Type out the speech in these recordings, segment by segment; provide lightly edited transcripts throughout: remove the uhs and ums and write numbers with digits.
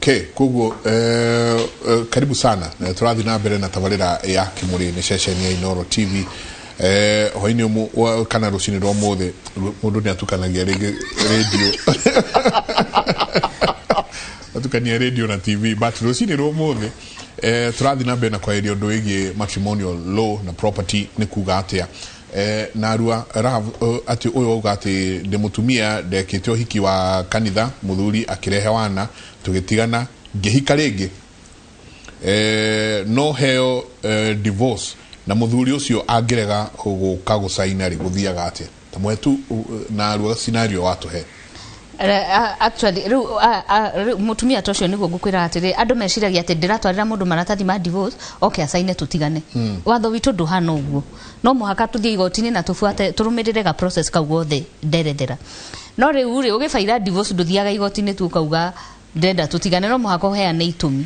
Okay, koguo karibu sana. Tũrathiĩ na mbere na tabarĩra ya Kĩmũrĩ nĩ ceceni ya Inoro TV. Hwainĩ kana rũcinĩ rwa ũmũthĩ, mũndũ nĩ atukanagia rĩngĩ radio, atukania radio na TV, but rũcinĩ rwa ũmũthĩ tũrathiĩ na mbere na kwarĩria ũndũ wĩgiĩ matrimonial law na property nĩ kuga atĩa. Narua Rav, atĩ ũyũ auga atĩ ndĩ mũtumia, ndekĩte ũhiki wa kanitha, mũthuri akĩrehe wana, tũgĩtigana, ngĩhika rĩngĩ. No heo divorce, na mũthuri ũcio angĩrega gũka gũcaina rĩ, gũthiaga atĩa? Ta mũhe tu narua scenario watũhe. Actually rĩu rĩu mũtumia ta ũcio, nĩguo ngũkwĩra atĩrĩ, andũ meciragia atĩ ndĩratwarĩra mũndũ maratathi ma divorce oke acaine tũtigane. Watho witũ ndũhana ũguo. No mũhaka tũthiĩ igoti-inĩ na tũbuate, tũrũmĩrĩre ga process kau gothe nderethera. No rĩu rĩ, ũgĩbaira divorce ndũthiaga igoti-inĩ tu ũkauga ndĩrenda tũtigane. No mũhaka ũheane itũmi.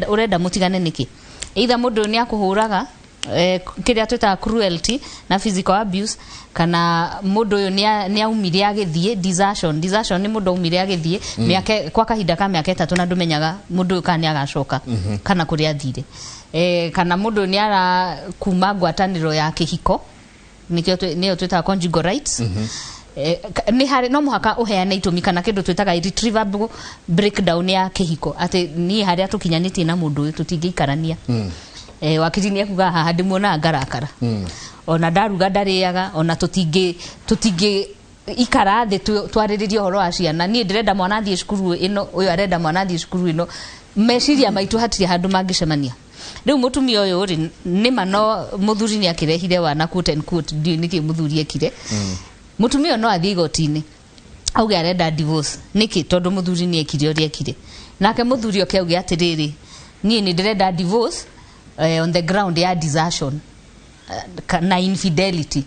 Ũrenda mũtigane nĩkĩ? Either mũndũ ũyũ nĩ akũhũraga, kĩrĩa twĩtaga cruelty na physical abuse, kana mũndũ ũyũ nĩ aumire agĩthiĩ, desertion. Desertion nĩ mũndũ aumire agĩthiĩ mĩaka, kwa kahinda ka mĩaka 3, na ndũmenyaga mũndũ ũyũ kana nĩ agacoka kana kũrĩa athire, kana mũndũ ũyũ nĩ ara kuma ngwatanĩro ya kĩhiko, nĩkĩo nĩyo twĩtaga conjugal rights. Nĩ harĩ, no mũhaka ũheane itũmi, kana kĩndũ twĩtaga irretrievable breakdown ya kĩhiko, atĩ niĩ harĩa tũkinyanĩtie na mũndũ ũyũ tũtingĩikarania. Wakiri nĩ ekuga haha ndĩmuonaga ngarakara, ona ndaruga ndarĩaga, ona tũtingĩ ikara thĩ twarĩrĩrie ũhoro wa ciana. Niĩ ndĩrenda mwana athiĩ cukuru ĩno, ũyũ arenda mwana athiĩ cukuru ĩno. Meciria maitũ hatirĩ handũ mangĩcemania. Rĩu mũtumia ũyũ rĩ, nĩma no mũthuri nĩ akĩrehire wana, quote and quote, ndiũĩ nĩkĩ mũthuri ekire. Mũtumia ũyũ no athiĩ igoti-inĩ auge arenda divorce. Nĩkĩ? Tondũ mũthuri nĩ ekire ũrĩa ekire. Nake mũthuri oke auge atĩrĩrĩ, niĩ nĩ ndĩrenda divorce on the ground ya desertion na infidelity,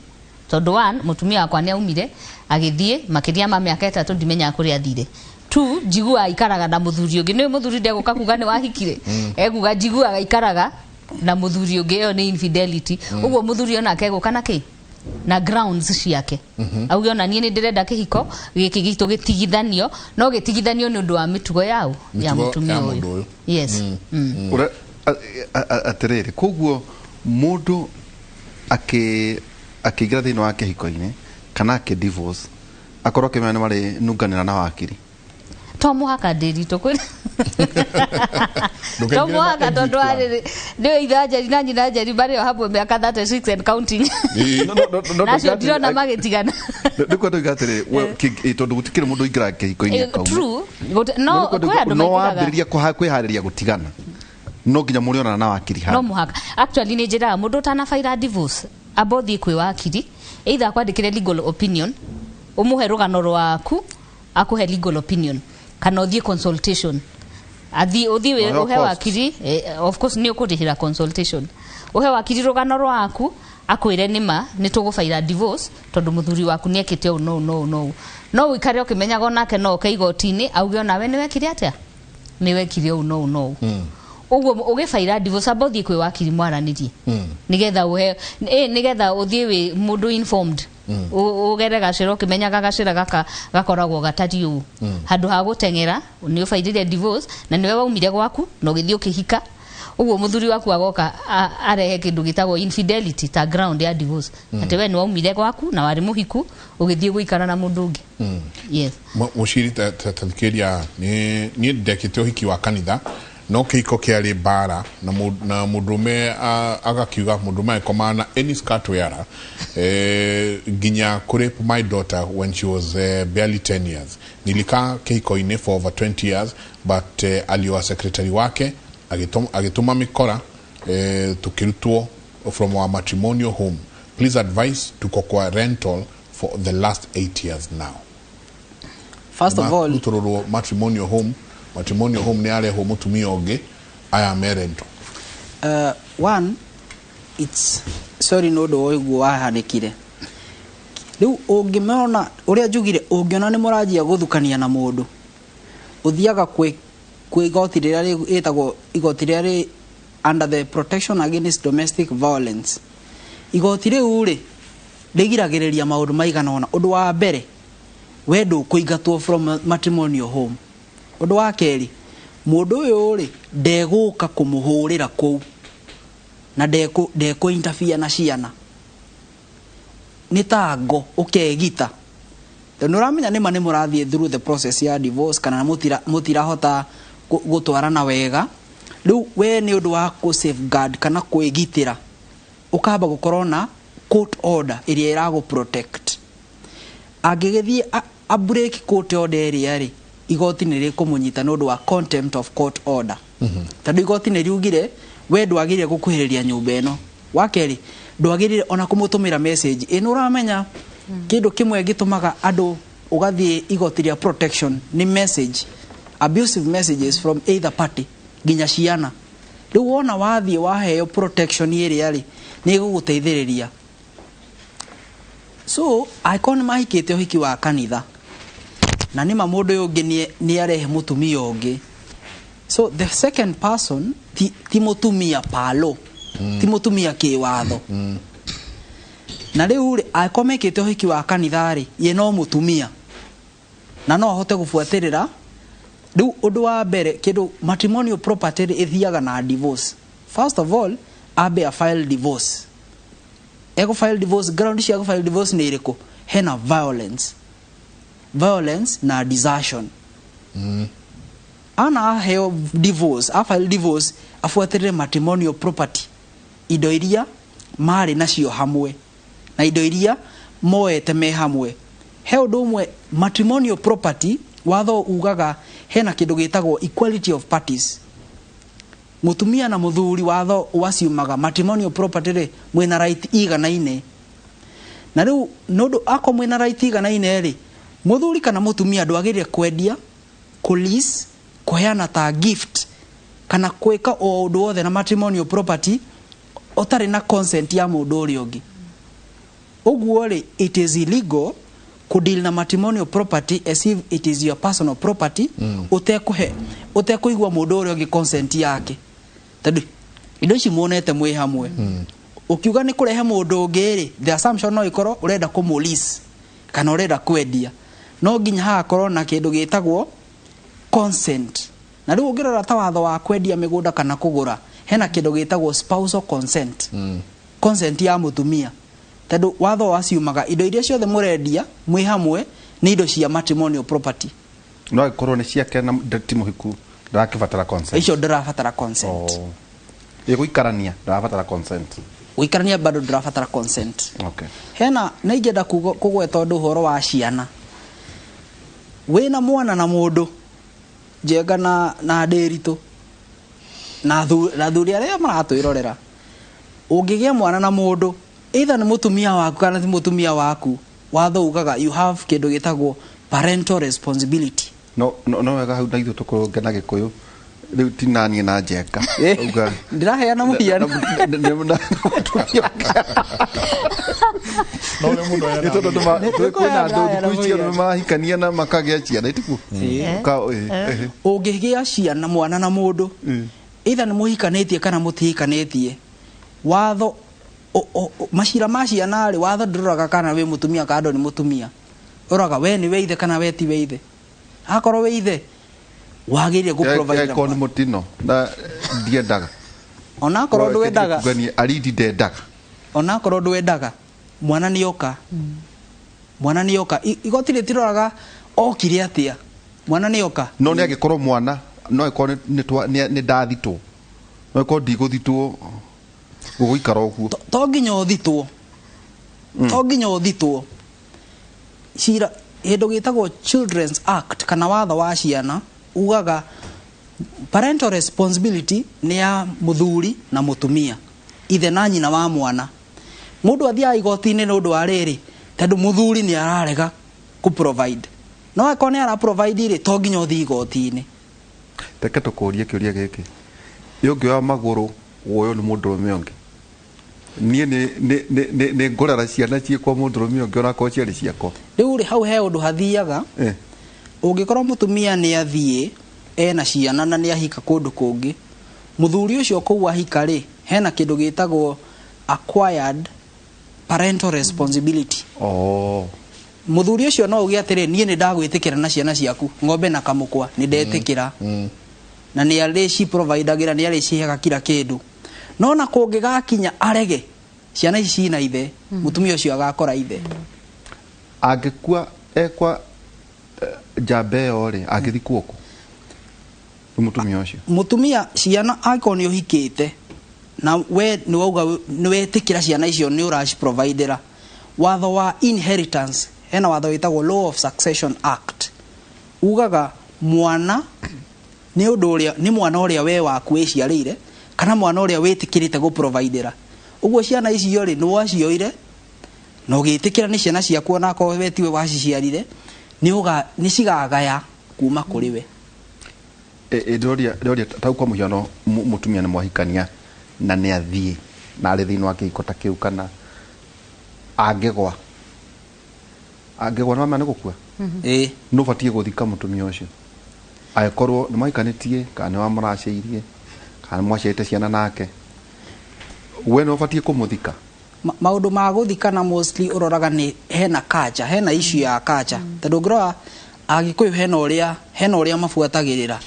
tondũ one, mũtumia wakwa nĩ aumire agĩthiĩ makĩria ma mĩaka 3, ndimenyaga kũrĩa athire. Two, njiguaga aikaraga na mũthuri ũngĩ. Nĩ mũthuri ndegũka kuga nĩ wahikire, ekuga njiguaga aikaraga na mũthuri ũngĩ. Ĩyo nĩ infidelity. Ũguo mũthuri onake egũka na kĩ na grounds ciake, auge ona niĩ nĩ ndĩrenda kĩhiko gĩkĩ gitũ gĩtigithanio, no gĩtigithanio nĩ ũndũ wa mĩtugo yao ya mĩtugo mũtumia ya ũyũ. Mũndũ ũyũ. Yes. Atĩrĩrĩ, koguo mũndũ akĩingĩra thĩinĩ wa kĩhiko-inĩ kana akĩ divorce, akorwo akĩmenya nĩ marĩ nunganĩra na wakiri? To mũhaka, ndĩritũ kwĩ Ndũkaingĩre to na mũhaka, exit tondũ plan. arĩrĩ nĩ ithe Njeri na nyina Njeri marĩ o hamwe mĩaka 36 and counting. No, no, nacio no, ndirona magĩtigana. Nĩ kwenda uga atĩrĩrĩ, we, tondũ gũtikĩrĩ mũndũ ũingĩraga kĩhiko-inĩ akauma. True. No kwĩ andũ No maingĩraga. wambĩrĩria kwĩharĩria gũtigana, no nginya mũrĩonana na wakiri no handũ. Mũhaka. Actually nĩ njĩraga mũndũ ũtanabaira divorce amba ũthiĩ kwĩ wakiri, either akwandĩkĩre legal opinion, ũmũhe rũgano rwaku akũhe legal opinion, kana ũthiĩ consultation, athiĩ ũthiĩ No ũhe cost. wakiri. Of course nĩ ũkũrĩhĩra consultation. Ũhe wakiri rũgano rwaku, akwĩre nĩma nĩ tũgũbaira divorce tondũ mũthuri waku nĩ ekĩte ũũ no ũũ no ũũ no ũũ. No ũikare ũkĩmenyaga onake no oke igoti-inĩ auge onawe nĩ wekire atĩa, nĩ wekire ũũ no ũũ no ũũ. Ũguo ũgĩbaira divorce, amba ũthiĩ kwĩ wakiri mwaranĩrie, nĩgetha ũhe nĩgetha ũthiĩ wĩ mũndũ informed. Ũgere gacĩra ũkĩmenyaga gacĩra gaka gakoragwo gatariĩ ũũ, handũ ha gũteng'era nĩ ũbairire divorce na nĩwe waumire gwaku na ũgĩthiĩ ũkĩhika. Ũguo mũthuri waku agoka arehe kĩndũ gĩtagwo infidelity ta ground ya divorce, atĩ we nĩ waumire gwaku na warĩ mũhiku ũgĩthiĩ gũikara na mũndũ ũngĩ. Yes. Mũciri, tathikĩria, niĩ ndekĩte ũhiki wa kanitha, no kĩhiko kĩarĩ mbara na na mũndũrũme agakiuga mũndũrũme agĩkomaga na any skirt wearer, nginya kũ rape my daughter when she was barely 10 years. Nilikaa kĩhiko-inĩ for over 20 years, but alioa secretary wake, agĩtũma mĩkora, tukĩrutwo from our matrimonial home. Please advice, tuko kwa rental for the last 8 years now. First of all, Marutururwo matrimonial home. Matrimonial home nĩ arehwo mũtumia ũngĩ, aya me rental. One, it's sorry nĩ ũndũ wa ũguo wahanĩkire. Rĩu ũngĩmona ũrĩa njugire, ũngĩona nĩ mũranjia gũthukania na mũndũ, ũthiaga kwĩ igoti rĩrĩa rĩtagwo igoti rĩrĩa rĩ under the Protection Against Domestic Violence. Igoti rĩu rĩ rĩgiragĩrĩria maũndũ maigana ũna. Ũndũ wa mbere, we ndũkũingatwo from matrimonial home. Ũndũ wa kerĩ, Mũndũ ũyũ rĩ, ndegũka kũmũhũrĩra kũu na ndekũ interfere na ciana. Nĩ ta ngo ũkegita, tondũ nĩ ũramenya nĩma nĩ mũrathiĩ through the process ya divorce kana mũtirahota gũtwarana wega. Rĩu we nĩ ũndũ wa kũ safeguard kana kwĩgitĩra, ũkamba gũkorwo na court order ĩrĩa ĩragũ protect. Angĩgĩthiĩ a break court order ĩrĩa rĩ, igoti nĩ rĩkũmũnyita nĩ ũndũ wa contempt of court order, tondũ igoti nĩ riugire we ndwagĩrĩire gũkuhĩrĩria nyũmba ĩno. Wa kerĩ, ndwagĩrĩire ona kũmũtũmĩra message ĩ. Nĩ ũramenya kĩndũ kĩmwe gĩtũmaga andũ ũgathiĩ igoti rĩa protection nĩ message, abusive messages from either party nginya ciana. Rĩu wona wathiĩ waheo protection ĩrĩa rĩ, nĩ ĩgũgũteithĩrĩria. So angĩkorwo nĩ mahikĩte ũhiki wa kanitha na nĩma mũndũ ũyũ ũngĩ nĩ arehe mũtumia ũngĩ, so the second person ti mũtumia palo, ti mũtumia kĩwatho. Na rĩu rĩ, angĩkorwo mekĩte ũhiki wa kanitha rĩ, ye no mũtumia na no ahote gũbuatĩrĩra. Rĩu ũndũ wa mbere, kĩndũ matrimonial property rĩ, ĩthiaga na divorce. First of all, ambe a file divorce. Ego file divorce, ground cia file divorce nĩ irĩkũ? Hena violence na desertion. Ana aheo divorce, a file divorce, abuatĩrĩre matrimonial property, indo iria marĩ nacio hamwe na indo iria moete me hamwe. He ũndũ ũmwe, matrimonial property, watho ugaga hena kĩndũ gĩtagwo equality of parties, mũtumia na mũthuri. Watho waciumaga matrimonial property rĩ, mwĩna right iganaine. Na rĩu nũndũ akorwo mwĩna right iganaine rĩ, mũthuri kana mũtumia ndwagĩrĩire kwendia, kũlease, kũheana ta gift kana gwĩka o ũndũ wothe na matrimonial property ũtarĩ na consent ya mũndũ ũrĩa ũngĩ. Ũguo rĩ, it is illegal kũdeal na matrimonial property as if it is your personal property ũtekũhe, ũtekũigua mũndũ ũrĩa ũngĩ consent yake, tondũ indo ici muonete mwĩ hamwe. Ũkiuga nĩ kũrehe mũndũ ũngĩ rĩ, the assumption no ĩkorwo ũrenda kũmũlease kana ũrenda kwendia. No nginya hagakorwo na kĩndũ gĩtagwo consent. Na rĩu ũngĩrora ta watho wa kwendia mĩgũnda kana kũgũra, hena kĩndũ gĩtagwo spousal consent, consent ya mũtumia, tondũ watho waciumaga indo iria ciothe mũrendia mwĩ hamwe nĩ indo cia matrimonial property. No angĩkorwo nĩ ciake na ti mũhiku, ndarakĩbatara consent? Icio ndĩrabatara consent. Oh. Ĩgũikarania ndarabatara consent? Gũikarania bado ndĩrabatara consent. Okay. Hena na ingĩenda kũgweta ũndũ ũhoro wa ciana. Wĩna mwana na mũndũ njenga na ndĩritũ na thuri arĩa maratwĩrorera, ũngĩgĩa mwana na mũndũ, either nĩ mũtumia waku kana ti mũtumia waku, watho ugaga you have kĩndũ gĩtagwo parental responsibility. No wega hau na ithuĩ tũkũrũnge na Gĩkũyũ rĩu, ti naniĩ na njenga. Uga Ndĩraheana mũhiano. Mũtumia. No ũrĩa mũndũ Nĩ tondũ kwĩna andũ thikũ ici Mũhiano. andũ marahikania na makagĩa ciana itikuo. Ũngĩgĩa ciana, mwana na mũndũ, either nĩ mũhikanĩtie kana mũtihikanĩtie, watho macira ma ciana rĩ, watho ndũroraga kana wĩ mũtumia kana ndũrĩ mũtumia. Ũroraga we nĩ we ithe kana we ti we ithe. Akorwo wĩ ithe, wagĩrĩire gũ-provide. Angĩkorwo nĩ mũtino na ndiendaga? Onakorwo ndwendaga. Kugania aridi ndendaga. Onakorwo ndwendaga, mwana nĩ oka, mwana nĩ oka. Igoti rĩtiroraga okire atĩa, mwana nĩ oka. No nĩ angĩkorwo mwana no ĩkorwo nĩ ndathitwo, no ĩkorwo ndigũthitwo, gũgũikara ũguo? To nginya ũthitwo, to nginya ũthitwo. Cira kĩndũ gĩtagwo Children's Act kana watho wa ciana ugaga parental responsibility nĩ ya mũthuri na mũtumia, ithe na nyina wa mwana. Mũndũ athiaga igoti-inĩ nĩ ũndũ wa rĩrĩ, tondũ mũthuri nĩ ararega kũ provide. No akorwo nĩ ara provide rĩ, to nginya ũthiĩ igoti-inĩ. Reke tũkũrie kĩũria gĩkĩ: ĩ ũngĩoya magũrũ woywo nĩ mũndũrũme ũngĩ, niĩ nĩ ngũrera ciana ciĩ kwa mũndũrũme ũngĩ onakorwo ciarĩ ciakwa? Rĩu rĩ, hau he ũndũ hathiaga. Ũngĩkorwo mũtumia nĩ athiĩ ena ciana na nĩ ahika kũndũ kũngĩ, mũthuri ũcio kũu ahika rĩ, hena kĩndũ gĩtagwo acquired parental responsibility. Oh. Mũthuri ũcio no uge atĩrĩ, niĩ nĩ ndagwĩtĩkĩra na ciana ciaku, ng'ombe na kamũkwa, nĩ ndetĩkĩra. Na nĩ arĩci providagĩra, nĩ arĩciheaga kila kĩndũ, no na kũngĩgakinya arege, ciana ici cina ithe, mũtumia ũcio agakora ithe. Angĩkua ekwa njamba ĩyo rĩ, angĩthikwo kũ nĩ mũtumia ũcio? Mũtumia, ciana, angĩkorwo nĩ ũhikĩte na we nĩ wauga nĩ wetĩkĩra ciana icio nĩ ũraciprovidera, watho wa inheritance, hena watho wĩtagwo Law of Succession Act, ugaga mwana nĩ ũndũ ũrĩa nĩ mwana ũrĩa we waku wĩciarĩire kana mwana ũrĩa wĩtĩkĩrĩte gũprovidera. Ũguo ciana icio rĩ, nĩ wacioire na ũgĩtĩkĩra nĩ ciana ciaku, onakorwo we tiwe waciciarire, nĩ cigagaya kuma kũrĩ we. Ndĩroria tau kwa mũhiano, mũtumia nĩ mwahikania na nĩ athiĩ na arĩ thĩinĩ wa kĩhiko ta kĩu, kana angĩgwa nĩ wamenya nĩ gũkua, nĩ ũbatiĩ gũthika mũtumia ũcio angĩkorwo nĩ mwahikanĩtie kana nĩ wamũracĩirie kana nĩ mwaciarĩte ciana nake, we nĩ ũbatiĩ kũmũthika? Maũndũ ma gũthikana mostly ũroraga nĩ hena culture, hena issue ya culture, tondũ ũngĩrora Agĩkũyũ hena ũrĩa mabuatagĩrĩra.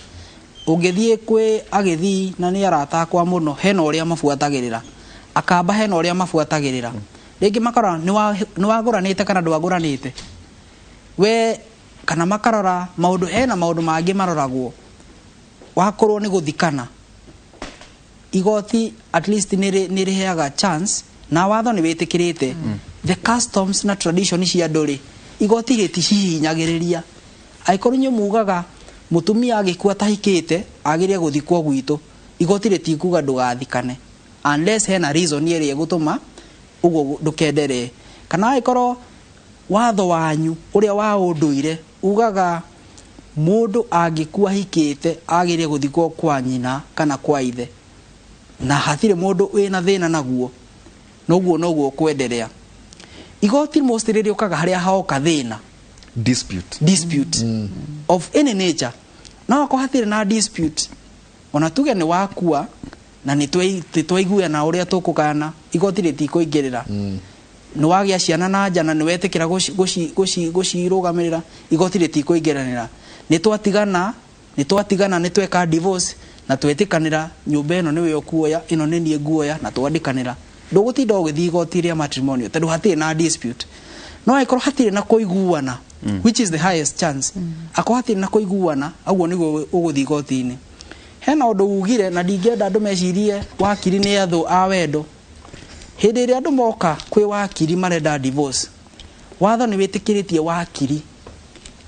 Ũngĩthiĩ kwĩ Agĩthii, na nĩ arata akwa mũno, hena ũrĩa mabuatagĩrĩra. Akamba hena ũrĩa mabuatagĩrĩra. Rĩngĩ makarora nĩ wagũranĩte kana ndwagũranĩte we, kana makarora maũndũ, hena maũndũ mangĩ maroragwo. Wakorwo nĩ gũthikana, igoti at least nĩ rĩheaga chance, na watho nĩ wĩtĩkĩrĩte the customs na tradition cia andũ rĩ, igoti rĩticihinyagĩrĩria. Angĩkorwo inyuĩ mugaga mũtumia agĩkua atahikĩte agĩrĩire gũthikwo gwitũ, igoti rĩtikuga ndũgathikane unless hena reason ĩrĩa ĩgũtũma ũguo ndũkenderee, kana angĩkorwo watho wanyu ũrĩa wa ũndũire ugaga mũndũ angĩkua ahikĩte agĩrĩire gũthikwo kwa nyina kana kwa ithe, na hatirĩ mũndũ wĩna thĩna naguo, noguo noguo kwenderea. Igoti mostly rĩũkaga harĩa haoka thĩna. Dispute. Dispute of any nature. No akorwo hatirĩ na dispute, ona tuge nĩ wakua na nĩ twaiguana ũrĩa tũkũgana, igoti rĩtikũingĩrĩra. Nĩ wagĩa ciana na nja na nĩ wetĩkĩra gũcirũgamĩrĩra, igoti rĩtikũingĩranĩra. Nĩ twatigana, nĩ tweka divorce na twetĩkanĩra nyũmba ĩno nĩwe ũkuoya, ĩno nĩ niĩ nguoya, na twandĩkanĩra, ndũgũtinda ũgĩthiĩ igoti rĩa matrimonial tondũ hatirĩ na dispute. No angĩkorwo hatirĩ na kũiguana, which is the highest chance, akorwo hatirĩ na kũiguana, ũguo nĩguo ũgũthiĩ igoti-inĩ. Hena ũndũ ugire na ndingĩenda andũ mecirie wakiri nĩ athũ a wendo. Hĩndĩ ĩrĩa andũ moka kwĩ wakiri marenda divorce, watho nĩ wĩtĩkĩrĩtie wakiri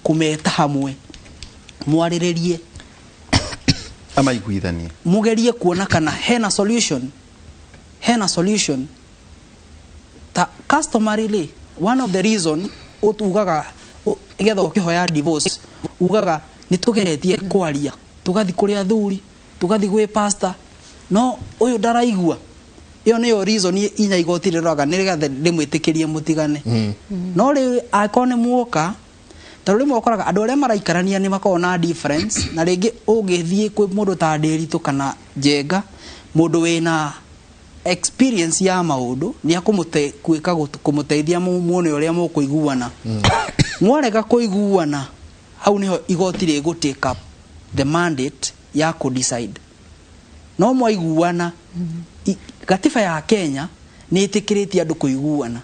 kũmeta hamwe mwarĩrĩrie, amaiguithanie, mugerie kuona kana hena solution. Hena solution ta customarily, one of the reason ugaga getha ũkĩhoya divorce ugaga nĩ tũgeretie kwaria, tũgathi kũrĩ athuri, tũgathi gwĩ pastor, no ũyũ ndaraigua. Ĩyo nĩyo reason inya igoti rĩroraga nĩgetha rĩmwĩtĩkĩrie mũtigane. No rĩu angĩkorwo nĩ muoka, tondũ rĩmwe ũkoraga andũ arĩa maraikarania nĩ makoragwo na difference, na rĩngĩ ũngĩthiĩ kwĩ mũndũ ta Ndĩritũ kana Njenga, mũndũ wĩna experience ya maũndũ, nĩ akũmũte gwĩka kũmũteithia muone ũrĩa mũkũiguana. Mwarega kũiguana, hau nĩho igoti rĩgũ take up the mandate ya kũ decide. No mwaiguana, gatiba ya Kenya nĩ ĩtĩkĩrĩtie andũ kũiguana,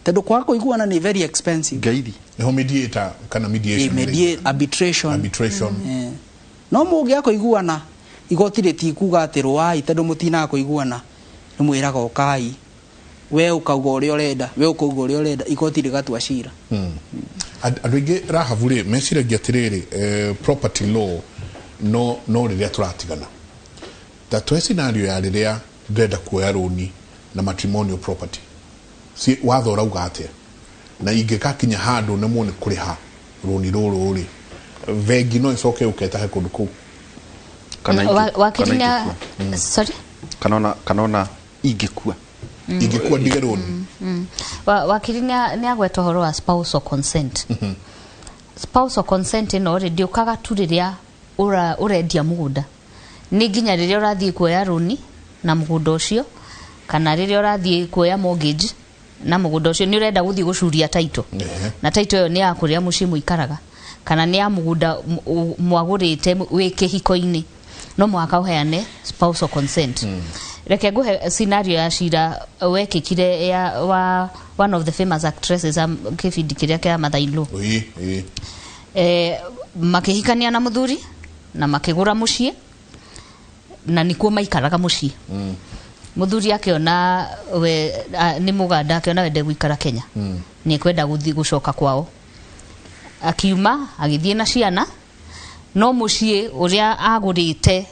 tondũ kwaga kũiguana nĩ very expensive. Ngeithi. Nĩho mediator kana mediation. Mediate, arbitration. Arbitration. Eh. No mũngĩaga kũiguana, igoti rĩtikuga atĩ rũai tondũ mũtinaga kũiguana. Nĩ mwĩraga ũkai, we ũkauga ũrĩa ũrenda, we ũkauga ũrĩa ũrenda, igoti rĩgatua cira. Andũ aingĩ Rahabu rĩ, meciragia atĩrĩrĩ, property law no rĩrĩa tũratigana. Ta twe scenario ya rĩrĩa ndĩrenda kuoya rũni na matrimonial property, si watho ũrauga atĩa? Na ingĩgakinya handũ nemwo nĩ kũrĩha rũni rũrũ rĩ, bengi no ĩcoke ũketahe kũndũ kũu? Kana Wakiri kana na ingĩkua. Sorry. Kana ona ingĩkua. Ingĩkua ndige rũni. Wakiri nĩ agweta ũhoro wa spousal consent. Spousal consent ĩno rĩ, ndĩũkaga tu rĩrĩa ũrendia mũgũnda, nĩ nginya rĩrĩa ũrathiĩ kuoya rũni na mũgũnda ũcio, kana rĩrĩa ũrathiĩ kuoya mortgage na mũgũnda ũcio, nĩ ũrenda gũthiĩ gũcuria title, na title ĩyo nĩ ya kũrĩa mũciĩ mũikaraga. Kana nĩ ya mũgũnda mwagũrĩte wĩ kĩhiko-inĩ, no mũhaka ũheane spousal consent. Reke ngũhe scenario ya cira wekĩkire ya wa one of the famous actresses kĩbindi kĩrĩa kĩa Mother in Law. Ĩĩ, ĩĩ. Makĩhikania na mũthuri na makĩgũra mũciĩ na nĩkuo maikaraga mũciĩ. Mũthuri akĩona we nĩ mũganda, akĩona we ndegũikara Kenya, nĩ ekwenda gũthiĩ gũcoka kwao. Akiuma agĩthiĩ na ciana, no mũciĩ ũrĩa agũrĩte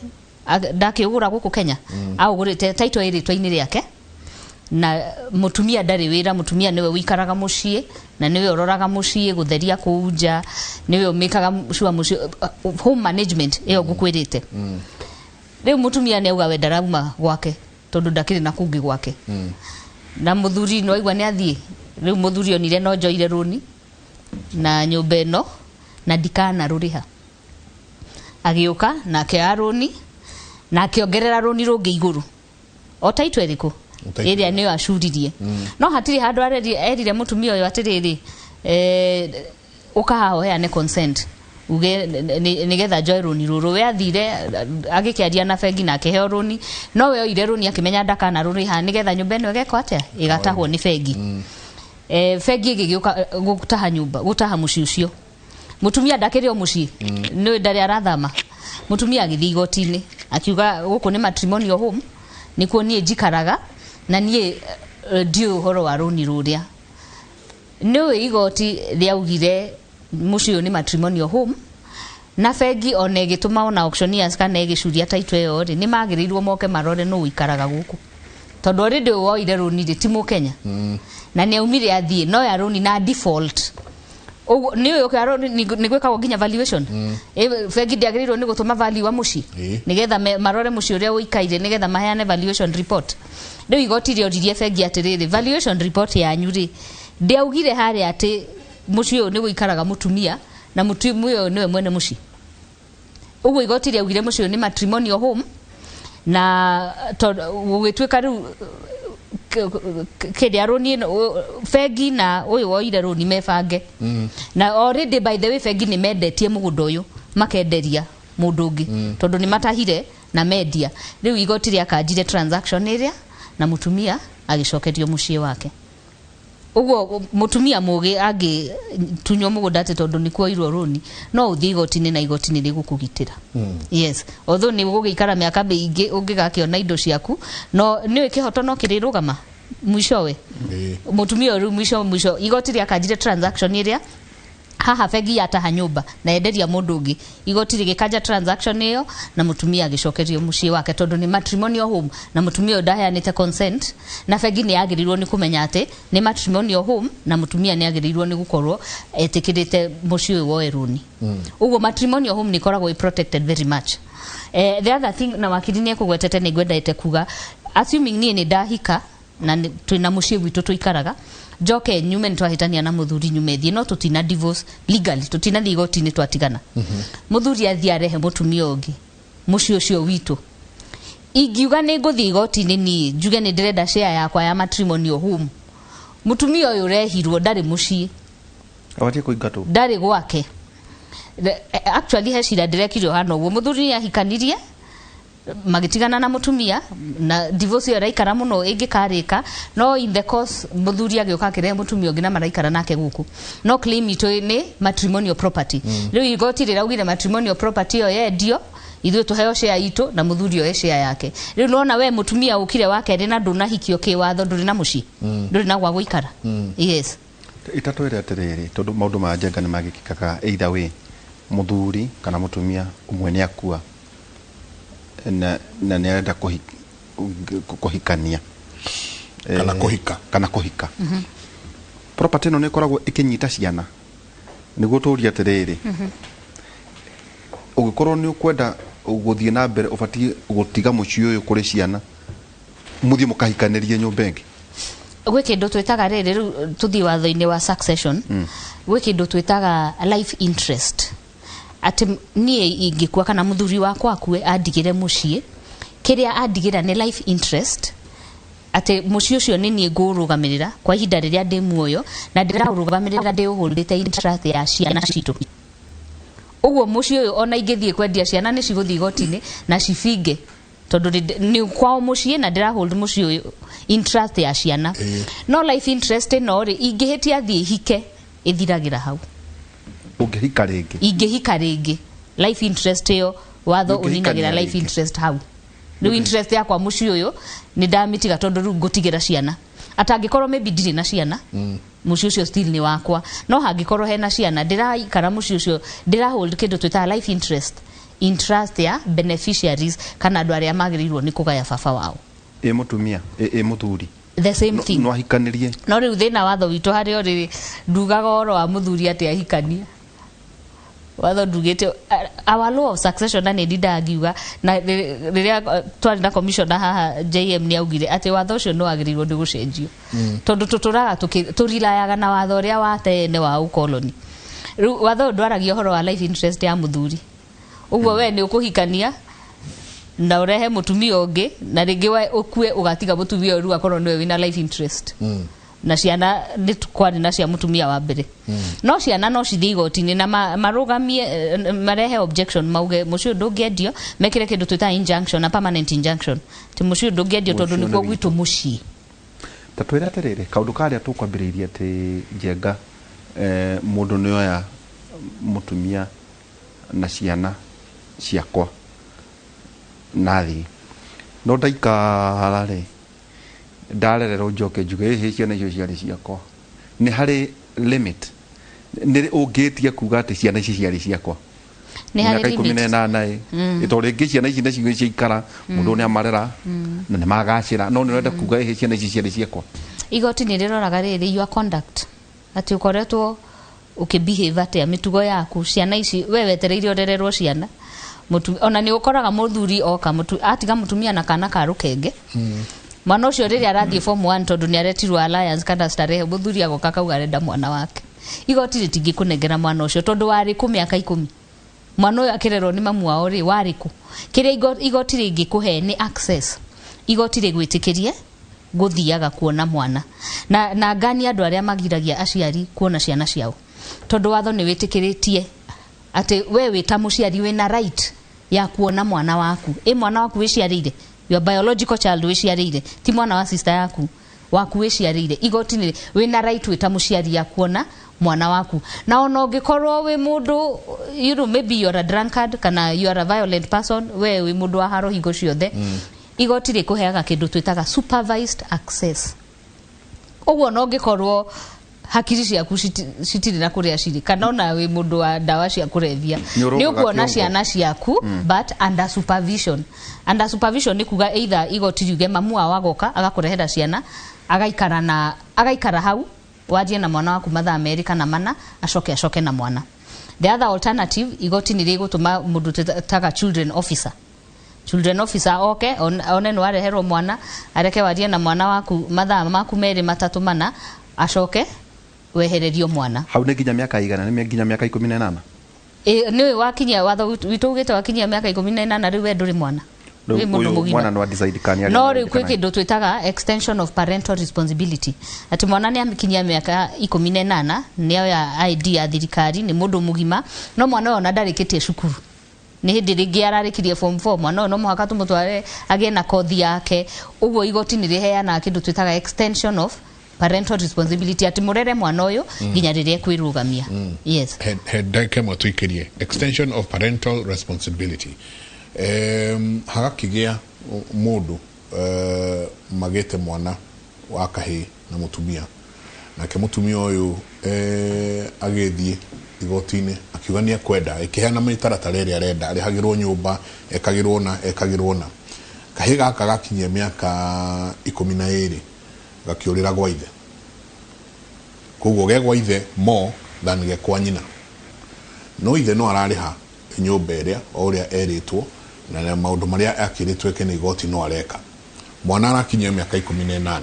ndakĩũgũra gũkũ Kenya, aũgũrĩte title ĩ rĩtwa-inĩ rĩake, na mũtumia ndarĩ wĩra. Mũtumia nĩwe ũikaraga mũciĩ na nĩwe ũroraga mũciĩ, gũtheria kũu nja, nĩwe ũmĩkaga sure mũciĩ, home management ĩyo ngũkwĩrĩte. Rĩu mũtumia nĩ auga we ndarauma gwake tondũ ndakĩrĩ na kũngĩ gwake, na mũthuri no aigua nĩ athiĩ. Rĩu mũthuri onire no njoire rũni na nyũmba ĩno na ndikanarũrĩha, agĩũka na akĩoya rũni na akĩongerera rũni rũngĩ igũrũ o title ĩrĩkũ? Title. Ĩrĩa nĩyo acuririe. No hatirĩ handũ erire mũtumia ũyũ atĩrĩrĩ, ũka haha ũheane consent uge nĩgetha njoe rũni rũrũ. We athire agĩkĩaria na bengi na akĩheo rũni, no we oire rũni akĩmenya ndakana rũrĩha, nĩgetha nyũmba ĩno ĩgekwo atĩa? Ĩgatahwo nĩ bengi. Bengi ĩgĩgĩũka gũtaha nyũmba, gũtaha mũciĩ ũcio. Mũtumia ndakĩrĩ o mũciĩ, nĩ ndarĩ arathama. Mũtumia agĩthiĩ igoti-inĩ akiuga gũkũ nĩ matrimonial home, nĩkuo niĩ njikaraga na niĩ ndiũĩ ũhoro wa rũni rũrĩa. Nĩũĩ igoti rĩaugire mũciĩ ũyũ nĩ matrimonial home, na bengi ona ĩgĩtũma ona auctioneers kana ĩgĩcuria title ĩyo rĩ, nĩ magĩrĩirwo moke marore nũ ũikaraga gũkũ, tondũ already ũyũ woire rũni rĩ ti mũkenya na nĩ aumire athiĩ no ya rũni na default. Ũguo nĩ ũyũ ũkĩoya rũni nĩ gwĩkagwo nginya valuation. Bengi ndĩagĩrĩirwo nĩ gũtũma value wa mũciĩ nĩgetha marore mũciĩ ũrĩa ũikaire, nĩgetha maheane valuation report? Rĩu igoti rĩoririe bengi atĩrĩrĩ, valuation report yanyu rĩ, ndĩaugire harĩa atĩ mũciĩ ũyũ nĩ gũikaraga mũtumia na mũtumia ũyũ nĩwe mwene mũciĩ? Ũguo igoti rĩaugire mũciĩ ũyũ nĩ matrimonial home, na tondũ gũgĩtuĩka rĩu kĩrĩa rũni ĩno bengi na ũyũ woire rũni mebange. Na already, by the way, bengi nĩ mendetie mũgũnda ũyũ, makenderia mũndũ ũngĩ tondũ nĩ matahire na mendia. Rĩu igoti rĩakanjire transaction ĩrĩa na mũtumia agĩcokerio mũciĩ wake. Ũguo mũtumia mũgĩ angĩtunywo mũgũnda atĩ tondũ nĩ kuoirwo rũni, no ũthiĩ igoti-inĩ na igoti nĩ rĩgũkũgitĩra. Yes, although nĩ ũgũgĩikara mĩaka mĩingĩ ũngĩgakĩona indo ciaku, no nĩ kĩhoto no kĩrĩrũgama mwishowe. Mũtumia ũyũ rĩu mwisho mwisho igoti rĩakanjire transaction ĩrĩa haha bengi yataha nyũmba na yenderia mũndũ ũngĩ. Igoti rĩgĩkanja transaction ĩyo na mũtumia agĩcokerio mũciĩ wake tondũ nĩ matrimonial home na mũtumia ũyũ ndaheanĩte consent, na bengi nĩ yagĩrĩirwo nĩ kũmenya atĩ nĩ matrimonial home na mũtumia nĩ agĩrĩirwo nĩ gũkorwo etĩkĩrĩte mũciĩ ũyũ woe rũni. Ũguo matrimonial home nĩ ĩkoragwo ĩ protected very much. The other thing, na wakiri nĩ ekũgwetete, nĩ ngwendete kuga, assuming niĩ nĩ ndahika na twĩna mũciĩ gwitũ tũikaraga, njoke nyume, nĩ twahĩtania na mũthuri, nyume thiĩ, no tũtina divorce legally, tũtinathiĩ igoti-inĩ, twatigana, mũthuri athiĩ arehe mũtumia ũngĩ mũciĩ ũcio witũ, ingiuga nĩ ngũthiĩ igoti-inĩ niĩ njuge nĩ ndĩrenda share yakwa ya matrimonial home, mũtumia ũyũ ũrehirwo ndarĩ mũciĩ. Abatie kũingatwo. Ndarĩ gwake. Actually he cira ndĩrekire hana ũguo. Mũthuri nĩ ahikanirie, magĩtigana na mũtumia, na divorce ĩyo ĩraikara mũno ĩngĩkarĩka, no in the course mũthuri agĩũka akĩrehe mũtumia ũngĩ na maraikara nake gũkũ, no claim itũ nĩ matrimonial property. Rĩu igoti rĩraugire matrimonial property ĩyo yendio, ithuĩ tũheo share itũ na mũthuri oe share yake. Rĩu nona we mũtumia ũkire wa kerĩ na ndũnahikio kĩwatho, ndũrĩ na mũciĩ, ndũrĩ na gwa gũikara. Yes. Itatwĩre atĩrĩrĩ, tondũ maũndũ ma njenga nĩ magĩkĩkaga, either way mũthuri kana mũtumia ũmwe nĩ akua na nĩ arenda kũhikania. Kana kũhika. Kana kũhika, property ĩno nĩ ĩkoragwo ĩkĩnyita ciana. Nĩguo tũrie atĩrĩrĩ, ũngĩkorwo nĩ ũkwenda gũthiĩ na mbere, ũbatiĩ gũtiga mũciĩ ũyũ kũrĩ ciana, mũthiĩ mũkahikanĩrie nyũmba ĩngĩ? Gwĩ kĩndũ twĩtaga rĩrĩ, rĩu tũthiĩ watho-inĩ wa succession, gwĩ kĩndũ twĩtaga life interest, atĩ niĩ ingĩkua kana mũthuri wakwa akue andigĩre mũciĩ, kĩrĩa andigĩra nĩ life interest, atĩ mũciĩ ũcio nĩ niĩ ngũũrũgamĩrĩra kwa ihinda rĩrĩa ndĩ muoyo na ndĩraũrũgamĩrĩra ndĩũhũrĩte interest ya ciana citũ. Ũguo mũciĩ ũyũ ona ingĩthiĩ kwendia, ciana nĩ cigũthiĩ igoti-inĩ na cibinge, tondũ nĩ kwao mũciĩ na ndĩra hold mũciĩ ũyũ interest ya ciana. No life interest ĩno rĩ, ingĩhĩtia thiĩ hike, ĩthiragĩra hau. Ũngĩhika rĩngĩ? Ingĩhika rĩngĩ, life interest ĩyo watho Ũngĩhikania ũninagĩra life rĩngĩ. interest hau. Rĩu interest yakwa mũciĩ ũyũ nĩ ndamĩtiga, tondũ rĩu ngũtigĩra ciana. Atangĩkorwo maybe ndirĩ na ciana, mũciĩ ũcio still nĩ wakwa, no hangĩkorwo hena ciana, ndĩraikara mũciĩ ũcio, ndĩra hold kĩndũ twĩtaga life interest, interest ya beneficiaries kana andũ arĩa magĩrĩirwo nĩ kũgaya baba wao. Ĩ mũtumia, ĩ mũthuri? The same thing. No ahikanĩrie? No rĩu thĩna watho witũ harĩa ũrĩ, ndugaga ũhoro wa mũthuri atĩ ahikania. Watho ndugĩte, our law of succession, na nĩ ndindaga ngiuga na rĩrĩa twarĩ na commissioner haha JM nĩ augire atĩ watho ũcio nĩ wagĩrĩirwo nĩ gũcenjio, tondũ tũtũraga tũrilayaga na watho ũrĩa wa tene wa ũkoloni. Rĩu watho ũyũ ndwaragia ũhoro wa life interest ya mũthuri. Ũguo we nĩ ũkũhikania na ũrehe mũtumia ũngĩ, na rĩngĩ we ũkue ũgatiga mũtumia ũyũ rĩu akorwo nĩwe wĩna life interest, na ciana nĩ kwarĩ na cia mũtumia wa mbere. No ciana no cithiĩ igoti-inĩ na marũgamie, marehe objection, mauge mũciĩ ũyũ ndũngĩendio, mekĩre kĩndũ twĩtaga injunction na permanent injunction, atĩ mũciĩ ũyũ ndũngĩendio tondũ Mũciĩ nĩkuo nĩ gwitũ mũciĩ. Ta twĩre atĩrĩrĩ, kaũndũ karĩa tũkwambĩrĩirie atĩ njenga, mũndũ nĩoya mũtumia na ciana ciakwa nathiĩ, no ndaikara rĩ, ndarererwo njoke njuge ĩhĩ ciana icio ciarĩ ciakwa, nĩ harĩ limit nĩ ũngĩtia kuga atĩ ciana ici ciarĩ ciakwa? Nĩ harĩ Mĩaka 18 limit. ĩ tondũ rĩngĩ ciana ici nacio ciaikara, mũndũ nĩ amarera na nĩ magacĩra, no nĩ ũrenda kuga ĩhĩ ciana ici ciarĩ ciakwa. Igoti nĩ rĩroraga rĩrĩ, your conduct, atĩ ũkoretwo ũkĩbehave atĩa, mĩtugo yaku. Ciana ici we wetereire ũrererwo ciana. Ona nĩ ũkoraga mũthuri oka atiga mũtumia na kana ka rũkenge. Mwana ũcio rĩrĩa arathiĩ form 1, tondũ nĩ aretirwo alliance kana starehe, mũthuri agoka kauga arenda mwana wake. Igoti rĩtingĩkũnengera mwana ũcio, tondũ warĩ kũ mĩaka 10 mwana ũyũ akĩrerwo nĩ mamu wao rĩ? Warĩ kũ? Kĩrĩa igoti rĩngĩkũhe nĩ access. Igoti rĩgwĩtĩkĩrie gũthiaga kuona mwana, na ngani andũ arĩa magiragia aciari kuona ciana ciao, tondũ watho nĩ wĩtĩkĩrĩtie atĩ we wĩ ta mũciari wĩna right ya kuona mwana waku. Ĩ mwana waku wĩciarĩire, your biological child wĩciarĩire, ti mwana wa sister yaku, waku wĩciarĩire, igoti nĩ wĩna right wĩ ta mũciari ya kuona mwana waku. Na ona ũngĩkorwo wĩ mũndũ, maybe you are a drunkard kana you are a violent person, we wĩ mũndũ wa haro hingo ciothe, igoti rĩkũheaga kĩndũ twĩtaga supervised access. Ũguo no ũngĩkorwo hakiri ciaku citirĩ na kũrĩa cirĩ, kana ona wĩ mũndũ wa ndawa cia kũrebia, Nĩ ũrũgaga nĩ ũkuona kĩongo. ciana ciaku, but under supervision. Under supervision nĩ kuga either igoti riuge mamu wao agoka agakũrehera ciana, agaikara na agaikara hau, warie na mwana waku mathaa 2 kana 4, acoke acoke na mwana. The other alternative, igoti nĩ rĩgũtũma mũndũ twĩtaga children officer. Children officer oke one nĩ wareherwo mwana, areke warie na mwana waku mathaa maku 2, 3, 4, acoke wehererio mwana. Hau nĩ nginya mĩaka igana? Nĩ nginya mĩaka 18? Ĩ, nĩ wakinyia, watho witũ ugĩte wakinyia mĩaka 18, rĩu we ndũrĩ mwana. Rĩu Wĩ mũndũ ũyũ mũgima. Mwana no decide kana nĩ No rĩu kwĩ kĩndũ twĩtaga extension of parental responsibility, atĩ mwana nĩ akinyia mĩaka 18, nĩ oya ID ya thirikari, nĩ mũndũ mũgima, no mwana ũyũ ona ndarĩkĩtie cukuru, nĩ hĩndĩ rĩngĩ ararĩkirie form 4. Mwana ũyũ no mũhaka tũmũtware agĩe na kothi yake. Ũguo igoti nĩ rĩheanaga kĩndũ twĩtaga extension of parental responsibility, atĩ mũrere mwana ũyũ nginya rĩrĩa ekwĩrũgamia. Yes. He ndagĩka ĩmwe tũikĩrie extension of parental responsibility. Hagakĩgĩa mũndũ, magĩte mwana wa kahĩĩ na mũtumia, nake mũtumia ũyũ, agĩthiĩ igoti-inĩ akiuga nĩ ekwenda, ĩkĩheana mĩtaratara ĩrĩa arenda, arĩhagĩrwo nyũmba, ekagĩrwo na ekagĩrwo na kahĩĩ gaka. Gakinyia mĩaka 12, gakĩũrĩra gwa ithe. Koguo ge gwa ithe more than ge kwa nyina, no ithe no ararĩha nyũmba ĩrĩa o ũrĩa erĩtwo, na maũndũ marĩa akĩrĩtwo eke nĩ igoti no areka. Mwana arakinyia mĩaka 18,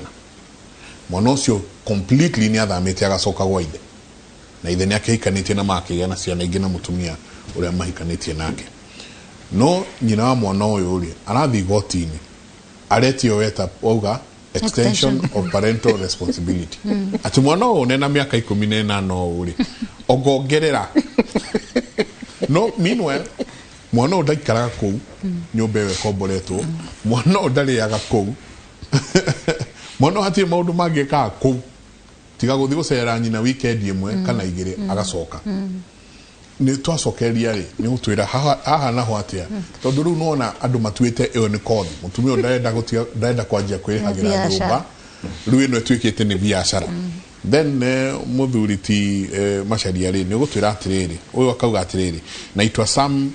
mwana ũcio completely nĩ athamĩte agacoka gwa ithe, na ithe nĩ akĩhikanĩtie na makĩgĩa na ciana ingĩ na mũtumia ũrĩa mahikanĩtie nake. No nyina wa mwana ũyũ rĩ, arathiĩ igoti-inĩ aretio weta wauga extension of parental responsibility, atĩ mwana ũyũ nena mĩaka 18 ũũ rĩ, ongongerera. No meanwhile mwana ũyũ ndaikaraga kũu nyũmba ĩyo ĩkomboretwo, mwana ũyũ ndarĩaga kũu, mwana ũyũ hatirĩ maũndũ mangĩ ekaga kũu tiga gũthiĩ gũcerera nyina weekend ĩmwe kana igĩrĩ agacoka. Nĩ twacokeria rĩ, nĩ gũtwĩra haha haha naho atĩa, tondũ rĩu nĩwona andũ matuĩte ĩyo nĩ kothi. Mũtumia ũyũ ndarenda gũtiga, ndarenda kwanjia kwĩrĩhagĩra Biacara. nyũmba, rĩu ĩno ĩtuĩkĩte nĩ biacara. Then mũthuri ti Macharia rĩ, nĩ ũgũtwĩra atĩrĩrĩ, ũyũ akauga atĩrĩrĩ, naitwa Sam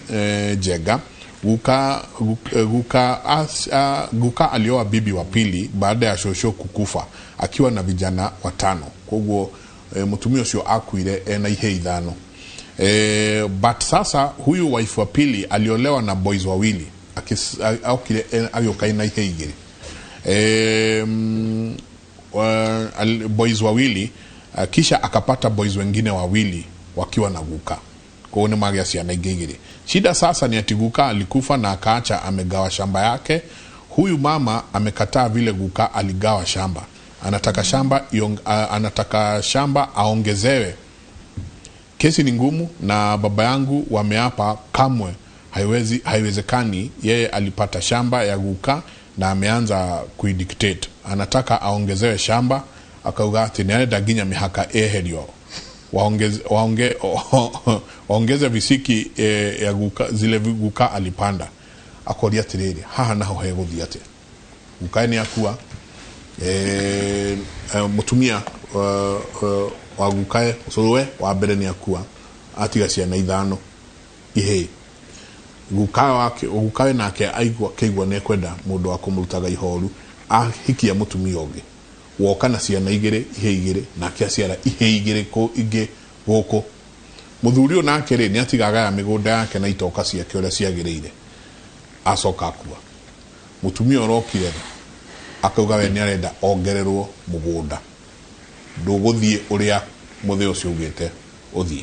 Njenga. Guka alioa bibi wa pili baada ya shosho kukufa akiwa na vijana watano. Koguo mũtumia ũcio akuire ena ihe ithano. But sasa huyu wife wa pili aliolewa na boys wawili, aokire agĩũka ena ihe igĩrĩ. Boys wawili, kisha akapata boys wengine wawili wakiwa na guka. Kwa hiyo nĩ magĩa ciana ingĩ igĩrĩ. Shida sasa ni ati guka alikufa na akaacha amegawa shamba yake. Huyu mama amekataa vile guka aligawa shamba, anataka shamba aongezewe. Kesi ni ngumu na baba yangu wameapa kamwe haiwezekani. Yeye alipata shamba ya guka na ameanza kuidictate, anataka aongezewe shamba. Akauga ati nĩ nginya mĩhaka eherio, waongeze visiki ya guka, zile guka alipanda. Akoria atiriri, haha naho hegũthiĩ atĩa? Guka nĩ akua, mũtumia wa gukae cũrũwe wa mbere nĩ akua, atiga ciana ithano ihĩĩ. Guka wake, gukawe nake aigua kĩigua nĩ ekwenda mũndũ wa kũmũrutaga ihoru, ahikia mũtumia ũngĩ woka na ciana igĩrĩ, ihĩĩ igĩrĩ, nake aciara ihĩĩ igĩrĩ kũ ingĩ gũkũ. Mũthuri ũyũ nake rĩ, nĩ atiga agaya mĩgũnda yake na itoka ciake ũrĩa ciagĩrĩire, acoka akua. Mũtumia ũrokire rĩ, akauga we nĩ arenda ongererwo mũgũnda, ndũgũthiĩ ũrĩa mũthĩ ũcio ugĩte ũthiĩ.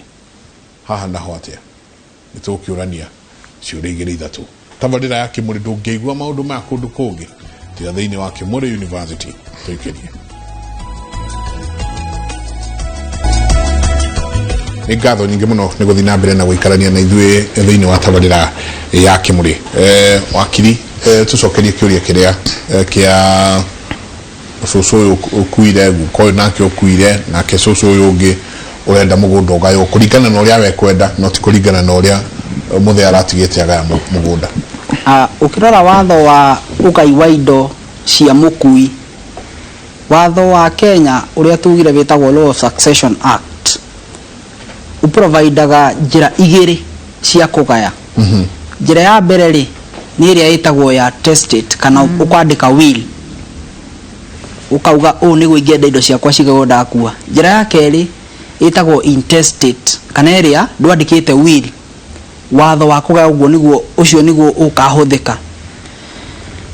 Haha naho atĩa? Nĩ tũgũkĩũrania ciũria igĩrĩ ithatũ. Tabarĩra ya Kĩmũrĩ ndũngĩigua maũndũ maya kũndũ kũngĩ tiga thĩinĩ wa Kĩmũrĩ University. Tũikĩrie. Nĩ ngatho nyingĩ mũno nĩ gũthiĩ na mbere na gũikarania na ithuĩ thĩinĩ wa tabarĩra ya Kĩmũrĩ. Wakiri, tũcokerie kĩũria kĩrĩa kĩa cũcũ ũyũ ũkuire, guka ũyũ nake ũkuire, nake cũcũ ũyũ ũngĩ ũrenda mũgũnda ũgaywo kũringana na ũrĩa we kwenda, no ti kũringana na ũrĩa mũthee aratigĩte agaya mũgũnda. Ũkĩrora watho wa ũgai wa indo cia mũkui, watho wa Kenya ũrĩa tugire wĩtagwo Law of Succession Act, ũprovidaga njĩra igĩrĩ cia kũgaya. Njĩra ya mbere rĩ, nĩ ĩrĩa ĩtagwo ya testate, kana ũkwandĩka will, ũkauga ũũ nĩguo ingĩenda indo ciakwa cigagwo ndakua. Njĩra ya kerĩ ĩtagwo intestate, kana ĩrĩa ndwandĩkĩte will, watho wa kũgaya ũguo nĩguo ũcio nĩguo ũkahũthĩka.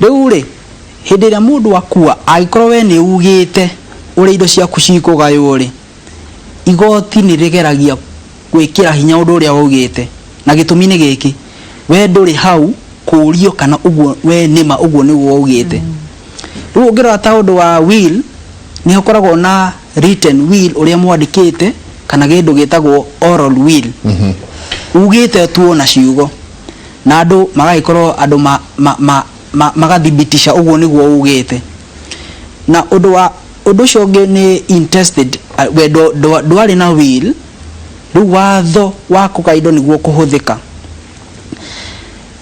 Rĩu rĩ, hĩndĩ ĩrĩa mũndũ akua, angĩkorwo we nĩ ugĩte ũrĩa indo ciaku cikũgaywo rĩ, igoti nĩ rĩgeragia gwĩkĩra hinya ũndũ ũrĩa waugĩte, na gĩtũmi nĩ gĩkĩ, we ndũrĩ hau kũũrio kana ũguo we nĩma ũguo nĩguo waugĩte. Rĩu ũngĩrora ta ũndũ wa will, nĩ hakoragwo na written will ũrĩa mwandĩkĩte, kana kĩndũ gĩtagwo oral will, ugĩte tu na ciugo, na andũ magagĩkorwo andũ magathibitisha ũguo nĩguo ugĩte. Na ũndũ wa ũndũ ũcio ũngĩ nĩ intestate, we ndwarĩ na will, rĩu watho wa kũgaya indo nĩguo kũhũthĩka.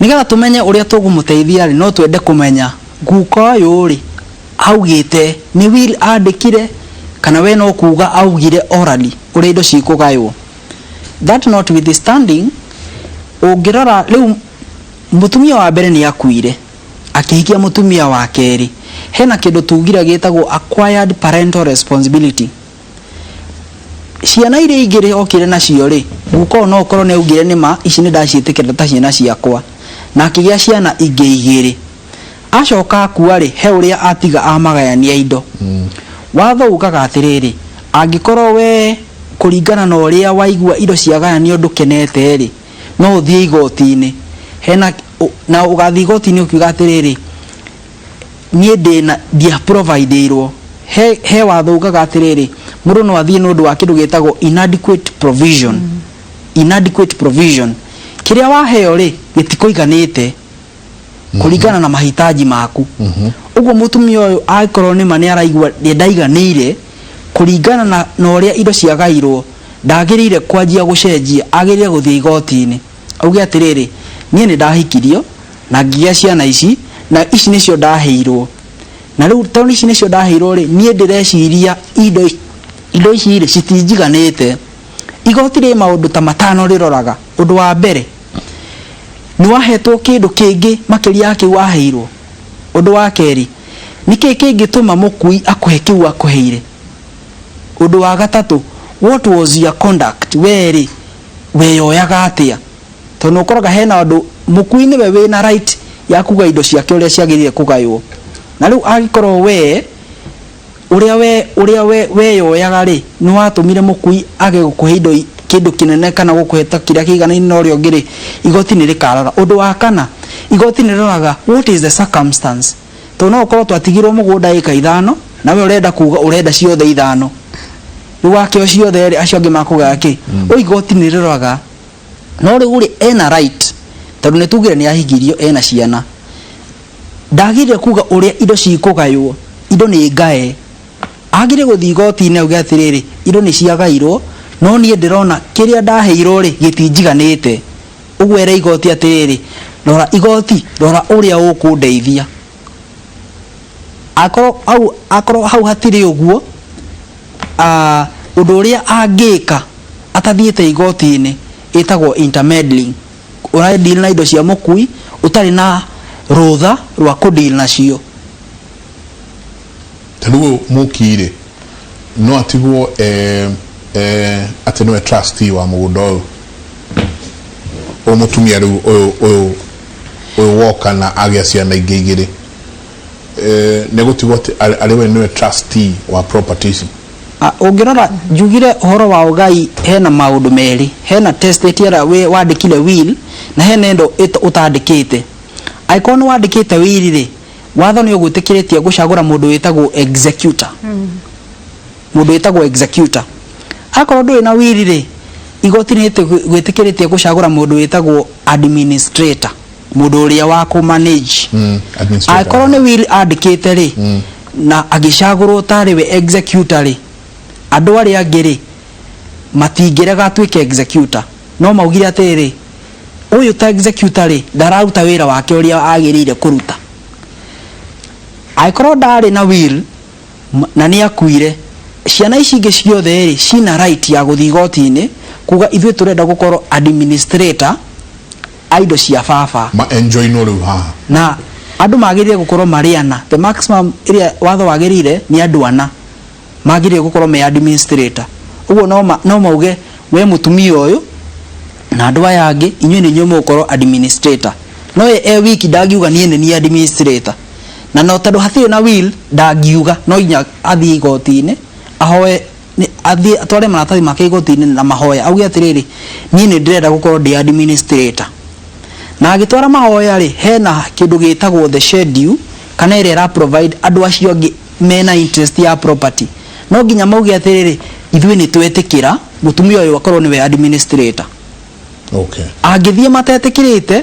Nĩgetha tũmenye ũrĩa tũgũmũteithia rĩ, no twende kũmenya guka ũyũ rĩ, augĩte nĩ will andĩkire, kana we no kuga augire orally ũrĩa indo cikũgaywo. That notwithstanding, ũngĩrora rĩu mũtumia wa mbere nĩ akuire, akĩhikia mũtumia wa kerĩ, hena kĩndũ tugire gĩtagwo acquired parental responsibility. Ciana iria igĩrĩ okire nacio rĩ, guka ũyũ no ũkorwo nĩ augire nĩma ici nĩ ndaciĩtĩkĩra ta ciana ciakwa, na akĩgĩa ciana ingĩ igĩrĩ. Acoka akua rĩ, he ũrĩa atiga amagayania indo. Watho ugaga atĩrĩrĩ, angĩkorwo we kũringana na ũrĩa waigua indo ciagayanio ndũkenete rĩ, no ũthiĩ igoti-inĩ. Hena na ũgathiĩ igoti-inĩ ũkiuga atĩrĩrĩ, niĩ ndĩna ndiaprovideirwo. He watho ugaga atĩrĩrĩ, mũndũ no athiĩ nĩ ũndũ wa kĩndũ gĩtagwo inadequate provision. Inadequate provision. Kĩrĩa waheo rĩ, gĩtikũiganĩte kũringana na mahitaji maku. Ũguo mũtumia ũyũ angĩkorwo nĩma nĩ araigua ndaiganĩire kũringana na ũrĩa indo ciagairwo, ndagĩrĩire kwanjia gũcenjia, agĩrĩire gũthiĩ igoti-inĩ auge atĩrĩrĩ, niĩ nĩ ndahikirio na ngĩgĩa ciana ici, na ici nĩcio ndaheirwo, na rĩu tondũ ici nĩcio ndaheirwo rĩ, niĩ ndĩreciria indo ici rĩ citinjiganĩte. Igoti rĩ maũndũ ta matano rĩroraga. Ũndũ wa mbere, nĩ wahetwo kĩndũ kĩngĩ makĩria ya kĩu waheirwo? Ũndũ wa kerĩ, nĩkĩ kĩngĩtũma mũkui akũhe kĩu akũheire? Ũndũ wa gatatũ, what was your conduct? We rĩ, weyoyaga atĩa? Tondũ ũkoraga hena andũ, mũkui nĩwe wĩna right ya kuga indo ciake ũrĩa ciagĩrĩire kũgaywo, na rĩu angĩkorwo we ũrĩa we weyoyaga rĩ, nĩ watũmire mũkui age gũkũhe indo kĩndũ kĩnene kana gũkũhe ta kĩrĩa kĩiganaine na ũrĩa ũngĩ rĩ, igoti nĩ rĩkarora. Ũndũ wa kana, igoti nĩ rĩroraga what is the circumstance, tondũ no ũkorwo twatigirwo mũgũnda ĩka 5, na we ũrenda kuga ũrenda ciothe 5. Rĩu wakĩo ciothe rĩ, acio angĩ makũgaya kĩ? Ũyũ igoti nĩ rĩroraga. No rĩu rĩ, ena right, tondũ nĩ tugire nĩ ahikirio, ena ciana, ndagĩrĩire kuga ũrĩa indo cikũgaywo, indo nĩ ngae. Agĩrĩire gũthiĩ igoti-inĩ auge atĩrĩrĩ, indo nĩ ciagairwo, no niĩ ndĩrona kĩrĩa ndaheirwo rĩ, gĩtinjiganĩte. Ũguo ere igoti atĩrĩrĩ, rora igoti, rora ũrĩa ũkũndeithia. Akorwo hau hatirĩ ũguo, ũndũ ũrĩa angĩka atathiĩte igoti-inĩ ĩtagwo intermeddling. Ũradeal na indo cia mũkui ũtarĩ na rũtha rwa kũdeal nacio. Ta rĩu mũkirĩ no atigwo atĩ nĩwe trustee wa mũgũnda ũyũ, ũyũ mũtumia rĩu ũyũ woka na agĩa ciana ingĩ igĩrĩ, nĩ gũtigwo atĩ arĩ we nĩwe trustee wa property ici? Ũngĩrora njugire ũhoro wa ũgai, hena maũndũ merĩ: hena testate ĩrĩa wandĩkire will, na hena ĩndo ũtandĩkĩte. Angĩkorwo nĩ wandĩkĩte will rĩ, watho nĩ ũgwĩtĩkĩrĩtie gũcagũra mũndũ wĩtagwo executor. Mũndũ wĩtagwo executor. Akorwo ndũrĩ na will rĩ, igoti nĩ gwĩtĩkĩrĩtie gũcagũra mũndũ wĩtagwo administrator, mũndũ ũrĩa wa kũ manage. Administrator. Angĩkorwo nĩ will andĩkĩte rĩ, na agĩcagũrwo tarĩ we executor rĩ, andũ arĩa angĩ rĩ, matingĩrega atuĩke executor, no maugire atĩrĩrĩ, ũyũ ta executor rĩ, ndararuta wĩra wake ũrĩa agĩrĩire kũruta. Angĩkorwo ndarĩ na will na nĩ akuire, ciana ici ingĩ ciothe rĩ, cina right ya gũthiĩ igoti-inĩ kuga ithuĩ tũrenda gũkorwo administrator a indo cia baba. Ma enjoy no rĩu haha. Na andũ magĩrĩire gũkorwo marĩ ana. The maximum ĩrĩa watho wagĩrĩire nĩ andũ ana magĩrĩire gũkorwo me administrator. Ũguo no mauge we mũtumia ũyũ na andũ aya angĩ, inyuĩ nĩ inyuĩ mũgũkorwo administrator. No ye e wiki ndangiuga niĩ nĩ niĩ administrator, na no tondũ hatirĩ na will ndangiuga. No nginya athiĩ igoti-inĩ ahoe, athiĩ atware maratathi make igoti-inĩ na mahoya, auge atĩrĩrĩ, niĩ nĩ ndĩrenda gũkorwo ndĩ administrator. Na agĩtwara mahoya rĩ, hena kĩndũ gĩtagwo the schedule, kana ĩrĩa ĩra provide andũ acio angĩ mena interest ya property, no nginya mauge atĩrĩrĩ, ithuĩ nĩ twetĩkĩra mũtumia ũyũ akorwo nĩwe administrator. Angĩthiĩ matetĩkĩrĩte,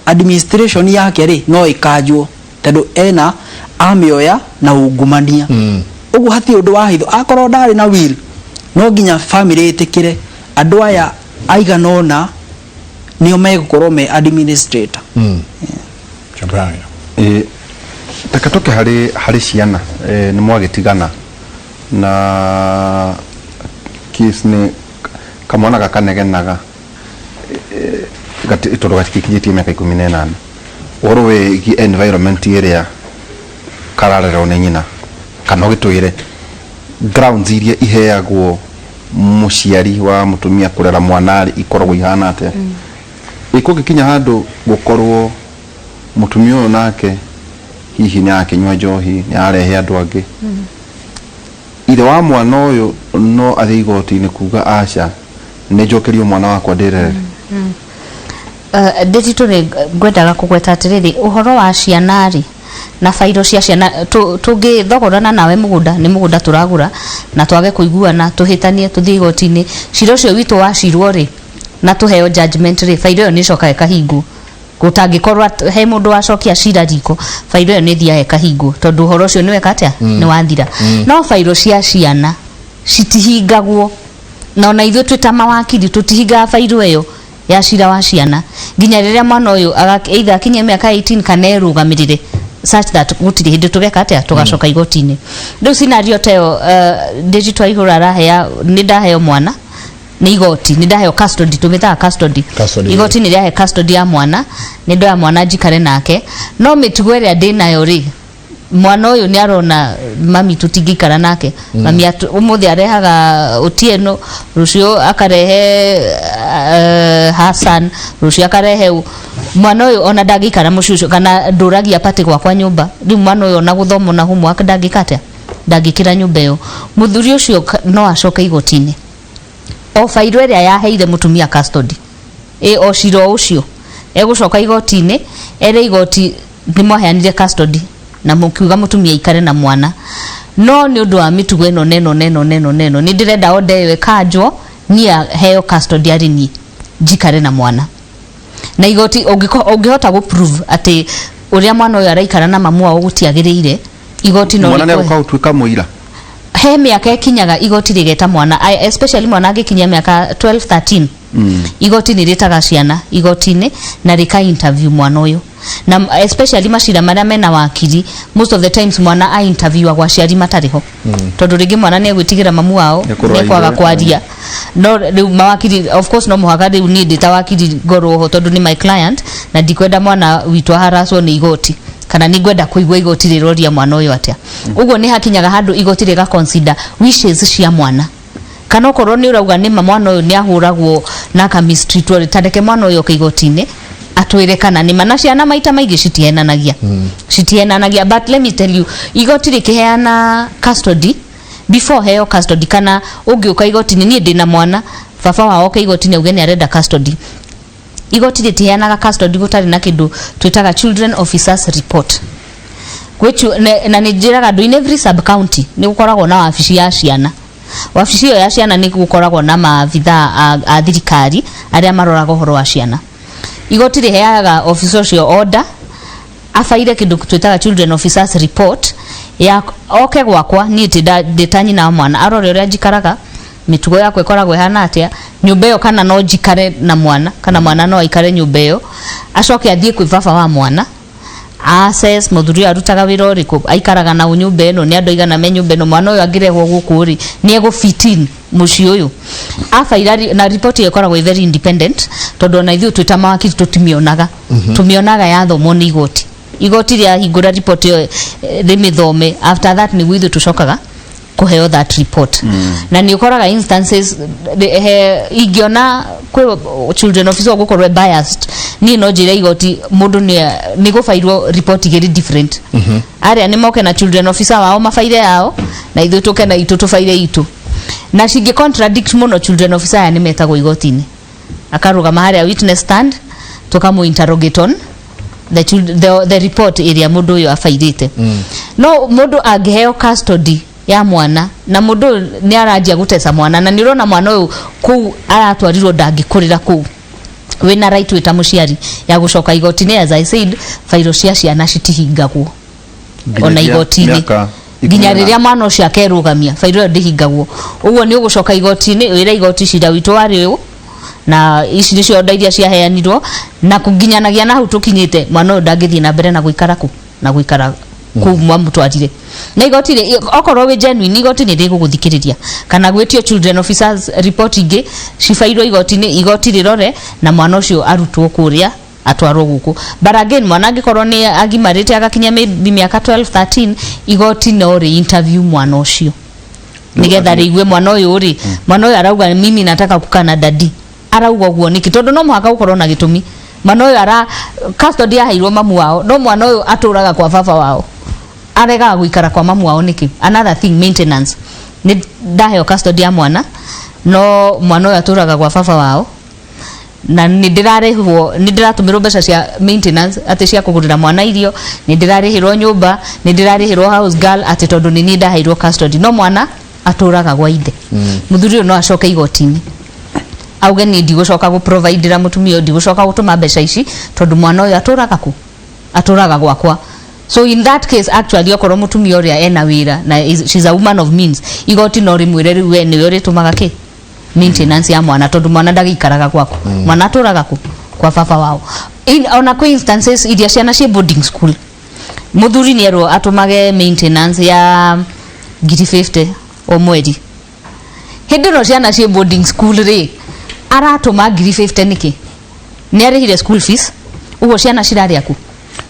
administration yake rĩ, no ĩkanjwo, tondũ ena amĩoya na ungumania. Ũguo hatirĩ ũndũ wa hitho. Akorwo ndarĩ na will, no nginya family ĩtĩkĩre andũ aya aigana ũna nĩo megũkorwo me administrator. Chapaya. Reke tũke harĩ ciana. Nĩ mwagĩtigana na case nĩ kamwana gakanegenaga, tondũ gatikinyĩtie mĩaka 18, ũhoro wĩgiĩ environment ĩrĩa kararerwo nĩ nyina, kana ũgĩtwĩre grounds iria iheagwo mũciari wa mũtumia kũrera mwana rĩ, ikoragwo ihana atĩa? Ĩkũngĩkinya handũ gũkorwo mũtumia ũyũ nake hihi nĩ arakĩnyua njohi, nĩ ararehe andũ angĩ, ithe wa mwana ũyũ no athiĩ igoti-inĩ kuga aca, nĩ njokerio mwana wakwa ndĩrerere? Ndĩtitũ rĩ, ngwendaga kũgweta atĩrĩrĩ, ũhoro wa ciana rĩ, na bairo cia ciana, tũngĩthogorana nawe mũgũnda, nĩ mũgũnda tũragũra, na twage kũiguana, tũhĩtanie, tũthiĩ igoti-inĩ, cira ũcio witũ wacirwo rĩ, Na tũheo judgment rĩ, bairo ĩyo nĩ ĩcokaga ĩkahingwo. Gũtangĩkorwo he mũndũ wacokia cira riko, bairo ĩyo nĩ ĩthiaga ĩkahingwo, tondũ ũhoro ũcio nĩ weka atĩa, nĩ wathira. No bairo cia ciana citihingagwo, na ona ithuĩ twĩ ta mawakiri tũtihingaga bairo ĩyo ya cira wa ciana nginya rĩrĩa mwana ũyũ either akinyie mĩaka 18 kana erũgamĩrĩre, such that gũtirĩ hĩndĩ tũgeka atĩa, tũgacoka igoti-inĩ. Rĩu scenario ta ĩyo, Ndĩjitũ Aihũra arahea, nĩ ndaheo mwana nĩ igoti, nĩ ndaheo custody, tũmĩtaga custody. Custody. Igoti nĩ rĩahe custody ya mwana, nĩ ndoya mwana njikare nake, no mĩtugo ĩrĩa ndĩnayo rĩ, mwana ũyũ nĩ arona mami tũtingĩikara nake. Mami ũmũthĩ arehaga Otieno, rũciũ akarehe Hassan, rũciũ akarehe mwana ũyũ ona ndangĩikara mũciĩ ũcio, kana ndũragia pati gwakwa nyũmba. Rĩu mwana ũyũ ona gũthoma na homework ndangĩka atĩa, ndangĩkĩra nyũmba ĩyo. Mũthuri ũcio no acoke igoti-inĩ o bairo ĩrĩa yaheire mũtumia custody, ĩ o cira o ũcio egũcoka igoti-inĩ ere igoti, nĩ mwaheanire custody na mũkiuga mũtumia aikare na mwana, no nĩ ũndũ wa mĩtugo ĩno neno neno neno neno, nĩ ndĩrenda order ĩyo ĩkanjwo, niĩ heo custody arĩ niĩ njikare na mwana. Na igoti ũngĩhota gũ prove atĩ ũrĩa mwana ũyũ araikara na mamu wao gũtiagĩrĩire, igoti no Mwana nĩ rĩkũhe. egũka gũtuĩka mũira? He mĩaka ĩkinyaga igoti rĩgeta mwana, especially mwana angĩkinyia mĩaka 12 13. Igoti nĩ rĩtaga ciana igoti-inĩ na rĩka interview mwana ũyũ, na especially macira marĩa mena wakiri, most of the times mwana a interview agwo aciari matarĩ ho, tondũ rĩngĩ mwana nĩ egwĩtigĩra mamu wao, Nĩekũrora nĩ kwaga ithe. kwaria. No rĩu mawakiri, of course, no mũhaka rĩu niĩ ndĩ ta wakiri ngorwo ho, tondũ nĩ my client na ndikwenda mwana witũ aharacwo nĩ igoti, kana nĩ ngwenda kũigua igoti rĩroria mwana ũyũ atĩa. Ũguo nĩ hakinyaga handũ igoti rĩga consider wishes cia mwana, kana okorwo nĩ ũrauga nĩma mwana ũyũ nĩ ahũragwo na aka mistreatwo rĩ, ta reke mwana ũyũ oke igoti-inĩ atwĩre kana nĩma. Na ciana maita maingĩ citihenanagia, citihenanagia. But let me tell you, igoti rĩkĩheana custody, before heo custody, kana ũngĩũka igoti-inĩ, niĩ ndĩna mwana, baba wao oke igoti-inĩ auge nĩ arenda custody, igoti rĩtiheanaga custody gũtarĩ na kĩndũ twĩtaga children officers report, which na nĩ njĩraga andũ, in every sub county nĩ gũkoragwo na wabici ya ciana. Wabici ĩyo ya ciana nĩ gũkoragwo na maabithaa a thirikari arĩa maroraga ũhoro wa ciana. Igoti rĩheaga officer ũcio order abaire kĩndũ twĩtaga children officers report ya oke gwakwa niĩ ndĩ ta nyina wa mwana, arore ũrĩa njikaraga, mĩtugo yakwa ĩkoragwo ĩhana atĩa nyũmba ĩyo, kana no njikare na mwana, kana mwana no aikare nyũmba ĩyo. Acoke athiĩ kwĩ baba wa mwana, assess mũthuri ũyũ arutaga wĩra ũrĩkũ, aikaraga na ũ nyũmba ĩno, nĩ andũ aigana me nyũmba ĩno, mwana ũyũ angĩrehwo gũkũ rĩ, nĩ egũ fit in mũciĩ ũyũ. Abaira na report ĩyo ĩkoragwo ĩ very independent, tondũ ona ithuĩ twĩ ta mawakiri tũtimĩonaga, tũmĩonaga yathomwo nĩ igoti. Igoti rĩahingũra report ĩyo, rĩmĩthome, after that nĩguo ithuĩ tũcokaga kũheo that report. Na nĩ ũkoraga instances he ingĩona kwĩ children officer ũgũkorwo e biased, niĩ no njĩre igoti mũndũ nĩ gũbairwo report igĩrĩ different. Arĩa nĩ moke na children officer wao mabaire yao, na ithuĩ tũke na itũ tũbaire itũ, na cingĩ contradict mũno, children officer aya nĩ metagwo igoti-inĩ, akarũgama harĩa witness stand, tukamũ interrogate on the report ĩrĩa mũndũ ũyũ abairĩte. No mũndũ angĩheo custody ya mwana na mũndũ ũyũ nĩ aranjia gũteca mwana, na nĩ ũrona mwana ũyũ kũu aratwarirwo ndangĩkũrĩra kũu, wĩna right wĩ ta mũciari ya gũcoka igoti-inĩ. As I said, bairo cia ciana citihingagwo ona Nginyagia igoti-inĩ mĩaka nginya 18. Rĩrĩa mwana ũcio akerũgamia, bairo ĩyo ndĩhingagwo. Ũguo nĩ ũgũcoka igoti-inĩ wĩre igoti, cira witũ warĩ ũyũ na ici nĩcio order iria ciaheanirwo, na kũnginyanagia na hau tũkinyĩte, mwana ũyũ ndangĩthiĩ na mbere na gũikara kũ na gũikara kũu mwamũtwarire. Na igoti okorwo wĩ genuine, igoti nĩ rĩgũgũthikĩrĩria, kana gwĩtio children officers report ingĩ cibairwo igoti-inĩ, igoti rĩrore na mwana ũcio arutwo kũrĩa atwarwo gũkũ. But again, mwana angĩkorwo nĩ agimarĩte agakinya maybe mĩaka 12 13, igoti no rĩ interview mwana ũcio nigetha rĩigue mwana ũyũ rĩ, mwana ũyũ arauga, "Mimi nataka kukaa na daddy." Arauga ũguo nĩkĩ? Tondũ no mũhaka gũkorwo na gĩtũmi. Mwana ũyũ ara custody yaheirwo mamu wao, no mwana ũyũ atũraga kwa baba wao, aregaga gũikara kwa mamu wao nĩkĩ? Another thing, maintenance. Nĩ ndaheo custody ya mwana, no mwana ũyũ atũraga gwa baba wao, na nĩ ndĩrarĩhwo, nĩ ndĩratũmĩrwo mbeca cia maintenance, atĩ cia kũgũrĩra mwana irio, nĩ ndĩrarĩhĩrwo nyũmba, nĩ ndĩrarĩhĩrwo house girl, atĩ tondũ nĩ niĩ ndaheirwo custody, no mwana atũraga gwa ithe. Mũthuri ũyũ no acoke igoti-inĩ. Auge niĩ ndigũcoka gũprovidera mũtumia ũyũ, ndigũcoka gũtũma mbeca ici tondũ mwana ũyũ atũraga kũ, atũraga gwakwa. So in that case, actually, okorwo mũtumia ũrĩa ena wĩra na she's a woman of means, igoti no rĩmwĩre rĩu we nĩwe ũrĩtũmaga kĩ maintenance ya mwana, tondũ mwana ndagĩikaraga gwaku. Mwana atũraga kũ, kwa baba wao. Ona kwĩ instances iria ciana ciĩ boarding school, mũthuri nĩ erwo atũmage maintenance ya 50,000 o mweri. Hĩndĩ ĩno ciana ciĩ boarding school rĩ, aratũma 50,000 nĩkĩ? Nĩ arĩhire school fees, ũguo ciana cirarĩa ku?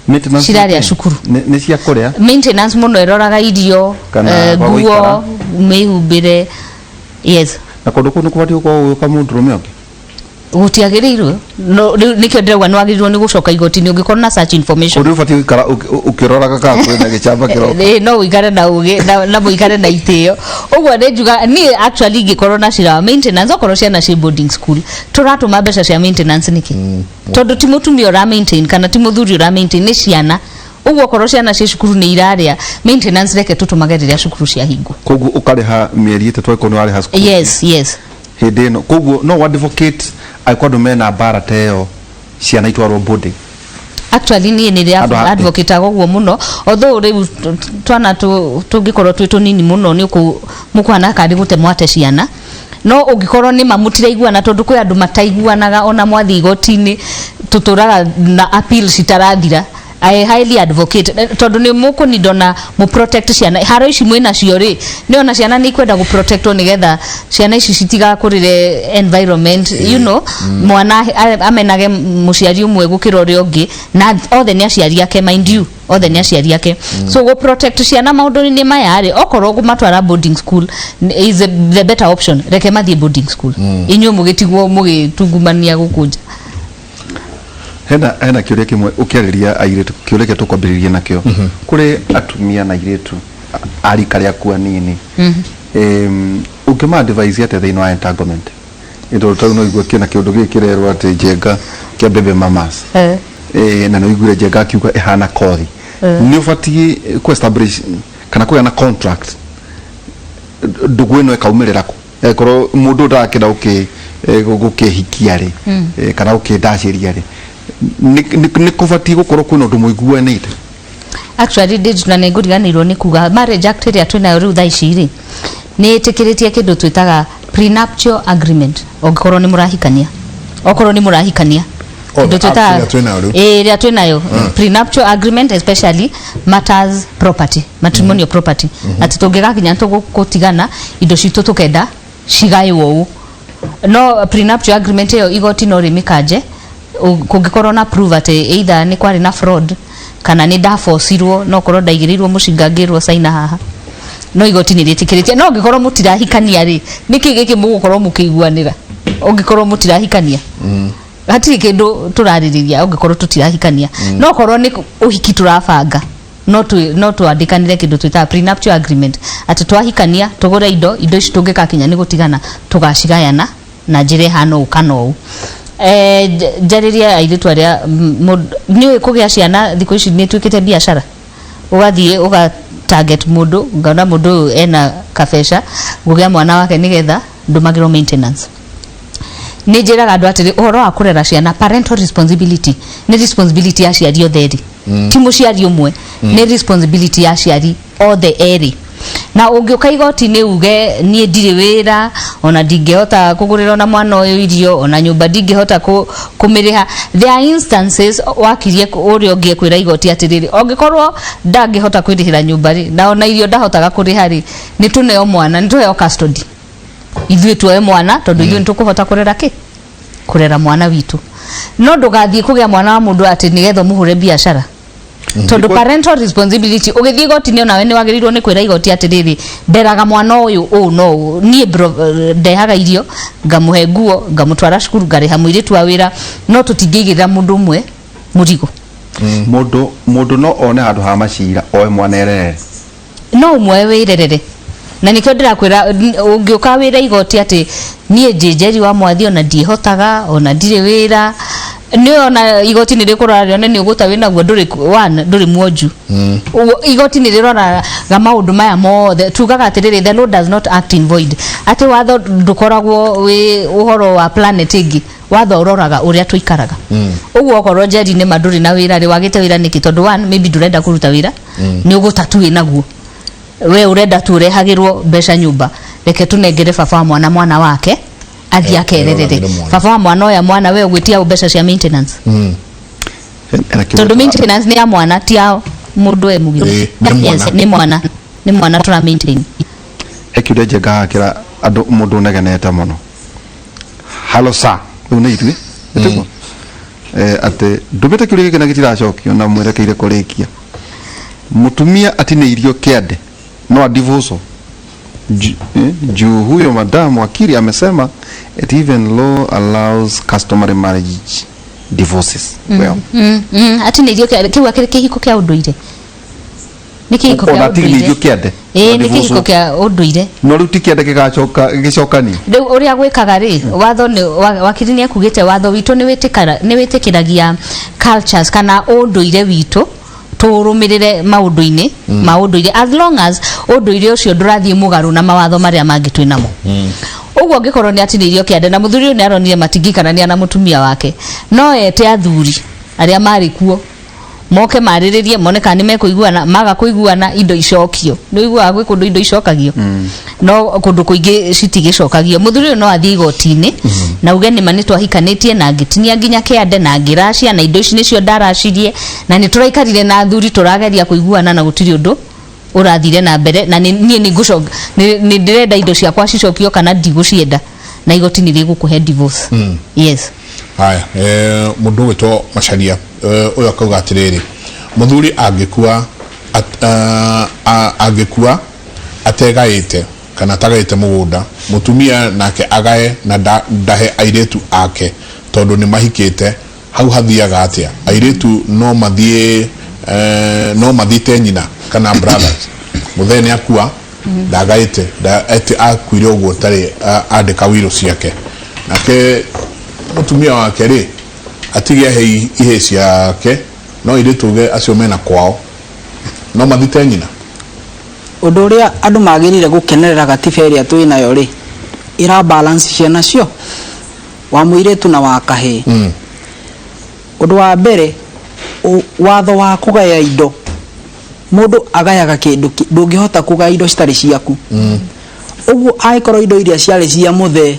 Maintenance Cirarĩa nĩ kĩ? cukuru. Nĩ cia kũrĩa? Maintenance mũno ĩroraga irio, Kana gwa nguo, gũikara? mĩhumbĩre, yes. Na kũndũ kũu nĩ kũbatiĩ gũkorwo gũgĩũka mũndũrũme ũngĩ? Gũtiagĩrĩirwo. No rĩu nĩkĩo ndĩrauga nĩ wagĩrĩirwo nĩ gũcoka igoti-inĩ ũngĩkorwo na such information. Kũndũ ũbatiĩ gũikara ũkĩroraga kana kwĩna gĩcamba kĩroka. Ĩ, no ũikare na ũgĩ na mũikare na itĩo. Ũguo nĩ njuga niĩ actually ingĩkorwo na cira wa maintenance, okorwo ciana ciĩ boarding school, tũratũma mbeca cia maintenance nĩkĩ? Tondũ ti mũtumia ũra maintain kana ti mũthuri ũra maintain, nĩ ciana. Ũguo okorwo ciana ciĩ cukuru nĩ irarĩa, maintenance reke tũtũmage rĩrĩa cukuru ciahingwo. Koguo ũkarĩha mĩeri 3 angĩkorwo nĩ warĩha cukuru. Yes. Hĩndĩ ĩno koguo no advocate angĩkorwo andũ mena mbara ta ĩyo, ciana itwarwo boarding? Actually, niĩ nĩ Andũ advocate ũguo mũno, although rĩu twana tũngĩkorwo twĩ tũnini mũno nĩ mũkũhana karĩ gũte mwate ciana. No ũngĩkorwo nĩ ma mũtiraiguana, tondũ kwĩ andũ mataiguanaga, ona mwathiĩ igoti-inĩ tũtũraga na appeal citarathira, I highly advocate, tondũ nĩ mũkũninda na mũ protect ciana. Haro ici mwĩna cio rĩ, nĩ ona ciana nĩ ikwenda gũ protectwo nĩgetha ciana ici citigakũrĩre environment mwana amenage mũciari ũmwe gũkĩra ũrĩa ũngĩ, na othe nĩ aciari ake, mind you, othe nĩ aciari ake. So go protect ciana maũndũ-inĩ maya rĩ, okorwo kũmatwara boarding school is the better option, reke mathiĩ boarding school, inyuĩ mũgĩtigwo mũgĩtungumania gũkũ nja. Hena kĩũria kĩmwe ũkĩarĩria airĩtu, kĩũria kĩa tũkwambĩrĩria nakĩo kũrĩ atumia na airĩtu a rika rĩaku anini. Ũngĩma advise atĩa thĩinĩ wa entanglement? Nĩ tondũ tau no igue kĩna kĩũndũ gĩkĩ kĩrerwo atĩ njenga kĩa baby mamas. Na nĩ ũiguire njenga akiuga ĩhana kothi. Nĩ ũbatiĩ kũ establish kana kũgĩa na contract, ndũgũ ĩno ĩkaumĩrĩra kũ? Ĩkorwo mũndũ ndarakĩenda gũkĩhikia rĩ, kana gũkĩndacĩria rĩ, nĩ kũbatiĩ gũkorwo kwĩna ũndũ mũiguanĩte? Actually, ndĩ na nĩ ngũriganĩirwo nĩ kuga Marriage Act ĩrĩa twĩnayo rĩu thaa ici rĩ, nĩ ĩtĩkĩrĩtie kĩndũ twĩtaga prenuptial agreement, ũngĩkorwo nĩ mũrahikania, okorwo nĩ mũrahikania. Oh, Kĩndũ the act twĩtaga ĩrĩa twĩnayo rĩu. Ĩĩ, ĩrĩa twĩnayo, prenuptial agreement, especially matters property, matrimonial property, atĩ tũngĩgakinya tũgũtigana, indo citũ tũkenda cigaywo ũũ. No prenuptial agreement ĩyo igoti no rĩmĩkanje kũngĩkorwo na prove atĩ either nĩ kwarĩ na fraud kana nĩ ndabocirwo, no korwo ndaigĩrĩirwo mũcinga ngĩrwo caina haha, no igoti nĩ rĩtĩkĩrĩtie. No ũngĩkorwo mũtirahikania rĩ, nĩkĩ gĩkĩ mũgũkorwo mũkĩiguanĩra ũngĩkorwo mũtirahikania? Hatirĩ kĩndũ tũrarĩrĩria ũngĩkorwo tũtirahikania. No korwo nĩ ũhiki tũrabanga, no twandĩkanĩre kĩndũ twĩtaga prenuptial agreement, atĩ twahikania tũgũre indo, indo ici tũngĩkakinya nĩ gũtigana tũgacigayana na njĩra ĩhana ũũ kana ũũ. Njarĩrie airĩtu arĩa nĩũĩ kũgĩa ciana thikũ ici nĩ ĩtuĩkĩte biacara. Ũgathiĩ ũga target mũndũ, ngona mũndũ ũyũ ena kabeca, ngũgĩa mwana wake nĩgetha ndũmagĩrwo maintenance. Nĩ njĩraga andũ atĩrĩ, ũhoro wa kũrera ciana, parental responsibility, nĩ responsibility ya aciari othe erĩ, ti mũciari ũmwe, nĩ responsibility ya aciari othe erĩ. Na ũngĩũka igoti-inĩ uge niĩ ndirĩ wĩra, ona ndingĩhota kũgũrĩra ona mwana ũyũ irio, ona nyũmba ndingĩhota kũmĩrĩha, there are instances wakirie ũrĩa ũngĩ ekwĩra igoti atĩrĩrĩ, ũngĩkorwo ndangĩhota kwĩrĩhĩra nyũmba rĩ, na ona irio ndahotaga kũrĩha rĩ, nĩ tũneo mwana, nĩ tũheo custody, ithuĩ tuoe mwana, tondũ ithuĩ nĩ tũkũhota kũrera kĩ kũrera mwana witũ. No ndũgathiĩ kũgĩa mwana wa mũndũ atĩ nĩgetha ũmũhũre biacara, tondũ parental responsibility, ũgĩthiĩ igoti-inĩ onawe nĩ wagĩrĩirwo nĩ kwĩra igoti atĩrĩrĩ, nderaga mwana ũyũ ũũ no ũũ, niĩ ndehaga irio, ngamũhe nguo, ngamũtwara cukuru, ngarĩha mũirĩtu wa wĩra, no tũtingĩigĩrĩra mũndũ ũmwe mũrigo. Mũndũ no one handũ ha macira oe mwana erere? No ũmwe wĩrerere, na nĩkĩo ndĩrakwĩra ũngĩũka wĩra igoti atĩ niĩ njĩ Njeri wa Mwathi, ona ndiĩhotaga, ona ndirĩ wĩra, Nĩ ona igoti nĩ rĩkũrora rĩone nĩ ũgũta wĩnaguo, ndũrĩ one, ndũrĩ mwonju. Ũguo igoti nĩ rĩroraga maũndũ maya mothe. Tugaga atĩrĩrĩ, the law does not act in void, atĩ watho ndũkoragwo wĩ ũhoro wa planet ĩngĩ. Watho ũroraga ũrĩa tũikaraga. Ũguo okorwo Njeri nĩ ma ndũrĩ na wĩra rĩ, wagĩte wĩra nĩkĩ? Tondũ one, maybe ndũrenda kũruta wĩra, nĩ ũgũta tu wĩnaguo, we ũrenda tu ũrehagĩrwo mbeca nyũmba. Reke tũnengere baba wa mwana mwana wake athiĩ akererere. Eroragĩre mwana. Baba wa mwana oya mwana, we ũgwĩtia mbeca cia maintenance, tondũ maintenance nĩ ya mwana, ti ya mũndũ e mũgima. Ĩĩ, nĩ mwana. Yes, nĩ mwana, nĩ mwana tũra maintain. He kiuria njengahakĩra andũ, mũndũ ũnegenete mũno. Halo sa rĩu nĩ ithuĩ nĩtiguo atĩ ndũmĩte kĩũria gĩkĩ na gĩtiracokio na mwerekeire kũrĩkia. Mũtumia atinĩirio kĩande no adivoso juu huyo madam wakili amesema it even law allows customary marriage divorces, well. Atinĩirio kĩu akĩrĩ kĩhiko kĩa ũndũire, nĩ kĩhiko kĩa Ona atinĩirio ũndũire. Kĩande Ĩĩ, no nĩ kĩhiko divorce. kĩa ũndũire. No rĩu ti kĩande gĩgacoka gĩcokanio. Rĩu ũrĩa gwĩkaga rĩ, watho nĩ wakiri nĩ ekugĩte watho witũ nĩ wĩtĩkĩragia cultures kana ũndũire witũ tũrũmĩrĩre maũndũ-inĩ ma ũndũire, as long as ũndũire ũcio ndũrathiĩ mũgarũ na mawatho marĩa mangĩ twĩ namo. Ũguo angĩkorwo nĩ atinĩirio kĩande na mũthuri ũyũ nĩ aronire matingĩikarania na mũtumia wake, no ete athuri arĩa marĩ kuo moke marĩrĩrie, mone kana nĩ mekũiguana. Maga kũiguana, indo icokio. Nĩ ũiguaga gwĩ kũndũ indo icokagio, no kũndũ kũingĩ citigĩcokagio. Mũthuri ũyũ no athiĩ igoti-inĩ na uge nĩma nĩ twahikanĩtie na ngĩtinia nginya kĩande na ngĩracia, na indo ici nĩcio ndaracirie, na nĩ tũraikarire na athuri tũrageria kũiguana na gũtirĩ ũndũ ũrathire na mbere, na niĩ nĩ ngũcoka, nĩ ndĩrenda indo ciakwa cicokio kana ndigũcienda, na igoti nĩ rĩgũkũhe divorce, yes. Haya, mũndũ ũgwĩtwo Macaria, ũyũ akauga atĩrĩrĩ, mũthuri angĩkua angĩkua ategaĩte kana atagaĩte mũgũnda, mũtumia nake agae na ndahe airĩtu ake tondũ nĩ mahikĩte, hau hathiaga atĩa? Airĩtu no mathiĩ no mathite nyina kana brothers? Mũthee nĩ akua, ndagaĩte, ati akuire ũguo tarĩ andĩka wiro ciake, nake mũtumia wake rĩ atige ahe ihĩ ciake, no airĩtu uge acio mena kwao no mathite nyina. Ũndũ ũrĩa andũ magĩrĩire gũkenerera gatiba ĩrĩa twĩ nayo rĩ, ĩra balance ciana cio wa mũirĩtu na wa kahĩĩ. Ũndũ wa mbere, watho wa kũgaya indo, mũndũ agayaga kĩndũ ndũngĩhota kũgaya indo citarĩ ciaku. Ũguo angĩkorwo indo iria ciarĩ cia mũthee,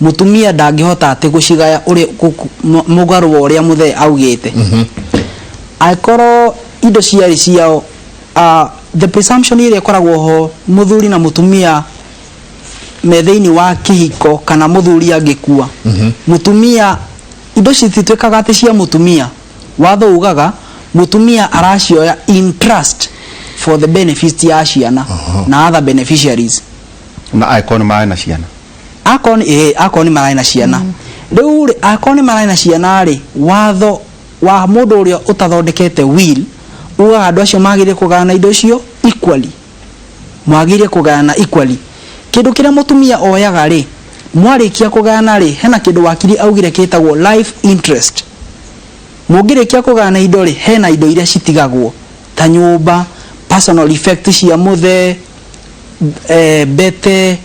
mũtumia ndangĩhota atĩ gũcigaya ũrĩa mũgarũ wa ũrĩa mũthee augĩte. Angĩkorwo indo ciarĩ ciao, the presumption ĩrĩa ĩkoragwo ho, mũthuri na mũtumia me thĩinĩ wa kĩhiko kana mũthuri angĩkua, mũtumia indo citituĩkaga atĩ cia mũtumia. Watho ugaga mũtumia aracioya in trust for the benefit ya ciana na other beneficiaries. Na angĩkorwo nĩ marĩ na ciana. Akorwo nĩ akorwo nĩ mararĩ na ciana rĩu rĩ, akorwo nĩ mararĩ na ciana rĩ, watho wa mũndũ ũrĩa ũtathondekete will ugaga andũ acio magĩrĩire kũgayana indo icio equally, mwagĩrĩire kũgayana equally. Kĩndũ kĩrĩa mũtumia oyaga rĩ, mwarĩkia kũgayana rĩ, hena kĩndũ wakiri augire kĩtagwo life interest. Mũngĩrĩkia kũgayana indo rĩ, hena indo iria citigagwo ta nyũmba, personal effect cia mũthee, mbete,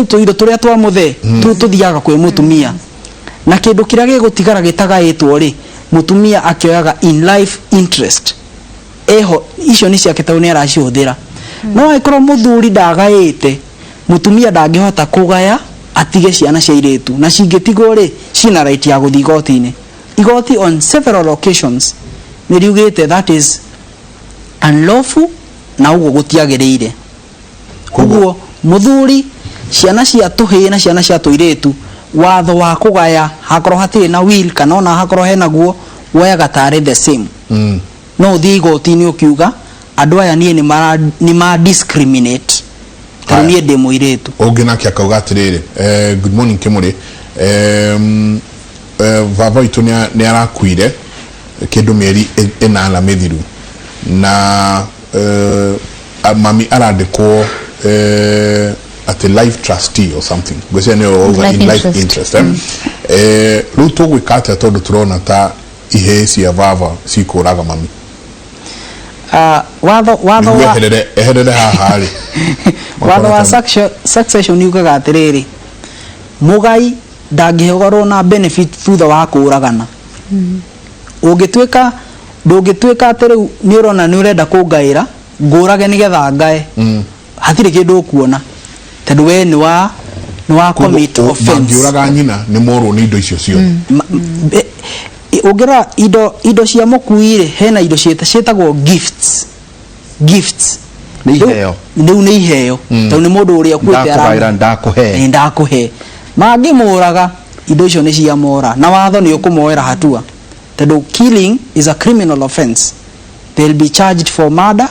tũindo tũrĩa twa mũthee tu tũthiaga kwĩ mũtumia, na kĩndũ kĩrĩa gĩgũtigara gĩtagaĩtwo rĩ, mũtumia akĩoyaga in life interest eho, icio nĩ ciake tondũ nĩ aracihũthĩra. No angĩkorwo mũthuri ndagaĩte, mũtumia ndangĩhota kũgaya atige ciana cia irĩtu, na cingĩtigwo rĩ, cina right ya gũthiĩ igoti-inĩ. Igoti on several occasions nĩ riugĩte that is unlawful na ũguo gũtiagĩrĩire. Koguo mũthuri, ciana cia tũhĩĩ na ciana cia tũirĩtu, watho wa kũgaya hakorwo hatirĩ na will kana ona hakorwo hena guo, woyaga tarĩ the same. No ũthiĩ igoti-inĩ ũkiuga andũ aya niĩ nĩ ma discriminate tondũ Haya. niĩ ndĩ mũirĩtu. Ũngĩ nake akauga atĩrĩrĩ, good morning Kĩmũrĩ, baba witũ nĩ arakuire kĩndũ mĩeri 8 mĩthiru, na mami arandĩkwo. Atĩ life trustee or something, ngwĩciria nĩyo wauga. Life In life interest. Interest, eh? Rĩu tũgwĩka atĩa, tondũ tũrona ta ihĩĩ cia baba cikũraga mami? Watho nĩguo wa eherere haha rĩ. Watho wa succession yugaga atĩrĩrĩ, mũgai ndangĩhogorwo na benefit thutha wa kũragana. Ũngĩtuĩka ndũngĩtuĩka atĩ rĩu nĩ ũrona nĩ ũrenda kũngaĩra ngũrage nĩgetha ngae, hatirĩ kĩndũ ũkuona, tondũ we nĩ wa commit offense. Mangĩũraga nyina, nĩ morwo nĩ indo icio ciothe. Ũngĩrora indo cia mũkui rĩ, hena indo ciĩtagwo gifts. Gifts. Nĩ iheo. Rĩu nĩ iheo, tondũ nĩ mũndũ ũrĩa ũkuĩte. Ndakũgaĩra, ndakũhe. Nĩ ndakũhe. Mangĩmũraga, indo icio nĩ cia mora, na watho nĩ ũkũmoera hatua, tondũ killing is a criminal offense. They'll be charged for murder,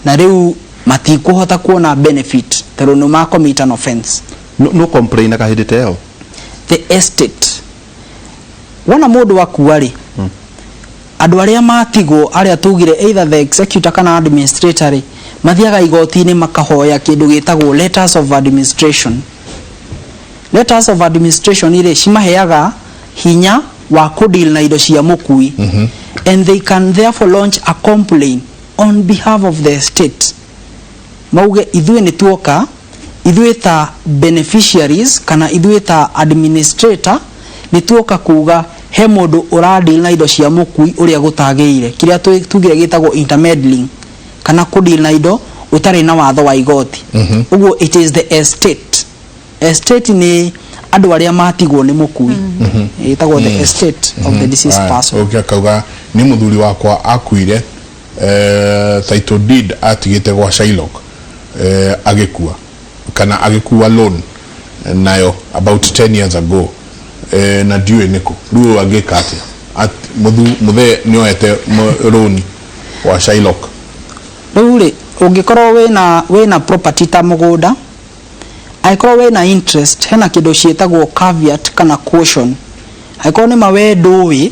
na rĩu matikũhota kuona benefit, tondũ nĩ ma commit an offense. No complainaga hĩndĩ ta ĩyo? The estate, wona mũndũ akua rĩ, andũ arĩa matigwo, arĩa tugire either the executor kana administrator rĩ, mathiaga igoti-inĩ makahoya kĩndũ gĩtagwo letters of administration. Letters of administration rĩ, cimaheaga hinya wa kũdeal na indo cia mũkui, and they can therefore launch a complaint on behalf of the estate, mauge ithuĩ nĩ tuoka, ithuĩ ta beneficiaries kana ithuĩ ta administrator, nĩ tuoka kuga he mũndũ ũradeal na indo cia mũkui ũrĩa gũtagĩrĩire, kĩrĩa tugire gĩtagwo intermeddling, kana kũdeal na indo ũtarĩ na watho wa igoti. Ũguo it is the estate. Estate nĩ andũ arĩa matigwo nĩ mũkui, ĩtagwo the estate of the deceased person. Ũngĩ akauga nĩ mũthuri wakwa akuire, title deed atigĩte gwa Shylock, agĩkua kana agĩkua loan nayo about 10 years ago, na ndiũĩ nĩkũ. Rĩu angĩka atĩa? Mũthee nĩoete loan wa Shylock. Rĩu rĩ, ũngĩkorwo wĩna property ta mũgũnda, angĩkorwo wĩna interest, hena kĩndũ ciĩtagwo caveat kana caution. Angĩkorwo nĩ ma we ndũĩ,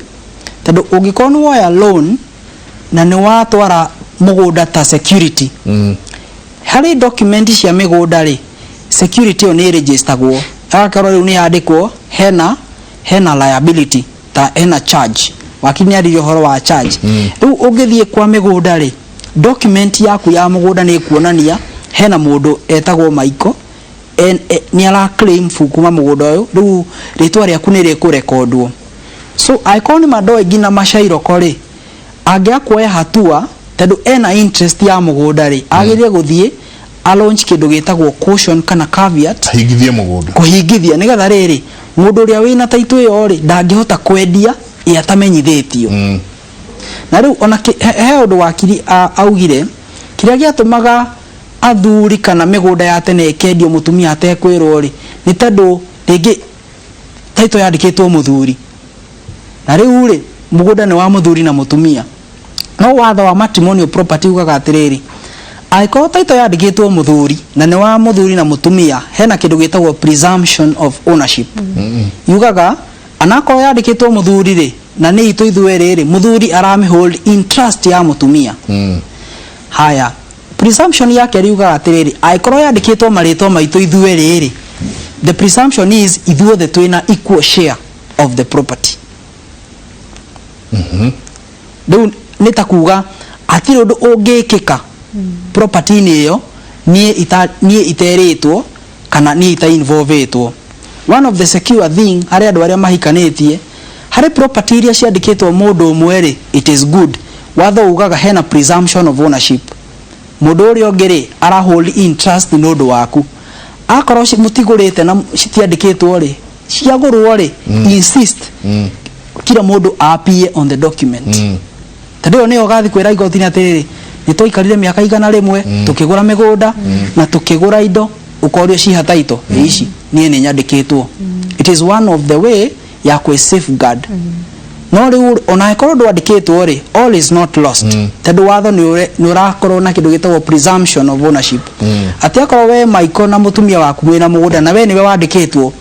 tondũ ũngĩkorwo nĩ woya loan na nĩ watwara mũgũnda ta security, harĩ document cia mĩgũnda rĩ, security ĩyo nĩ ĩregistergwo, agakorwo rĩu nĩ yandĩkwo hena liability, ta hena charge. Wakiri nĩ aririe ũhoro wa charge. Rĩu ũngĩthiĩ kwa mĩgũnda rĩ, document yaku ya mũgũnda nĩ ĩkuonania hena mũndũ etagwo Michael nĩ ara claim kuma mũgũnda ũyũ. Rĩu rĩtwa rĩaku nĩ rĩkũrekondwo. So angĩkorwo nĩ mandoĩ nginya macairoko rĩ, angĩaga kuoya hatua, tondũ ena interest ya mũgũnda rĩ, agĩrĩire gũthiĩ a launch kĩndũ gĩtagwo caution kana caveat. Ahingithie mũgũnda. Kũhingithia, nĩgetha rĩrĩ, mũndũ ũrĩa wĩna taitũ ĩyo rĩ, ndangĩhota kwendia ĩ atamenyithĩtio. Na rĩu ona he ũndũ wakiri augire, kĩrĩa gĩatũmaga athuri kana mĩgũnda ya tene ĩkendio mũtumia atekwĩrwo rĩ, nĩ tondũ rĩngĩ taitũ yandĩkĩtwo mũthuri, na rĩu rĩ, mũgũnda nĩ wa mũthuri na mũtumia. No watho wa matrimonial property ugaga atĩrĩrĩ, angĩkorwo taitũ yandĩkĩtwo mũthuri na nĩ wa mũthuri na mũtumia, hena kĩndũ gĩtagwo presumption of ownership. Yugaga anakorwo yandĩkĩtwo mũthuri rĩ, na nĩ itũ ithuerĩ rĩ, mũthuri aramĩ in trust ya mũtumia. Haya, presumption yake riugaga atĩrĩrĩ, angĩkorwo yandĩkĩtwo marĩtwa maitũ ithuerĩ rĩ, the presumption is ithuothe twĩna equal share of the property. Rĩu nĩ ta kuga hatirĩ ũndũ ũngĩkĩka property-inĩ ĩyo niĩ iterĩtwo kana niĩ ita involvetwo. One of the secure thing harĩ andũ arĩa mahikanĩtie, harĩ property iria ciandĩkĩtwo mũndũ ũmwe rĩ, it is good, watho ugaga hena presumption of ownership. Mũndũ ũrĩa ũngĩ rĩ, ara hold in trust nĩ ũndũ waku. Akorwo mũtigũrĩte na citiandĩkĩtwo rĩ, ciagũrwo rĩ, insist kila mũndũ appear on the document, tondũ ĩyo nĩyo ũgathiĩ kwĩra igoti-inĩ atĩrĩrĩ, nĩ twaikarire mĩaka 100 tũkĩgũra mĩgũnda na tũkĩgũra indo, ũkorio ciha taito ĩ ici, niĩ nĩ nyandĩkĩtwo. It is one of the way ya kwĩ safeguard. No rĩu ona angĩkorwo ndwandĩkĩtwo rĩ, all is not lost, tondũ watho nĩ ũrakorwo na kĩndũ gĩtagwo presumption of ownership, atĩ akorwo we Michael na mũtumia waku mwĩna mũgũnda na we nĩwe wandĩkĩtwo,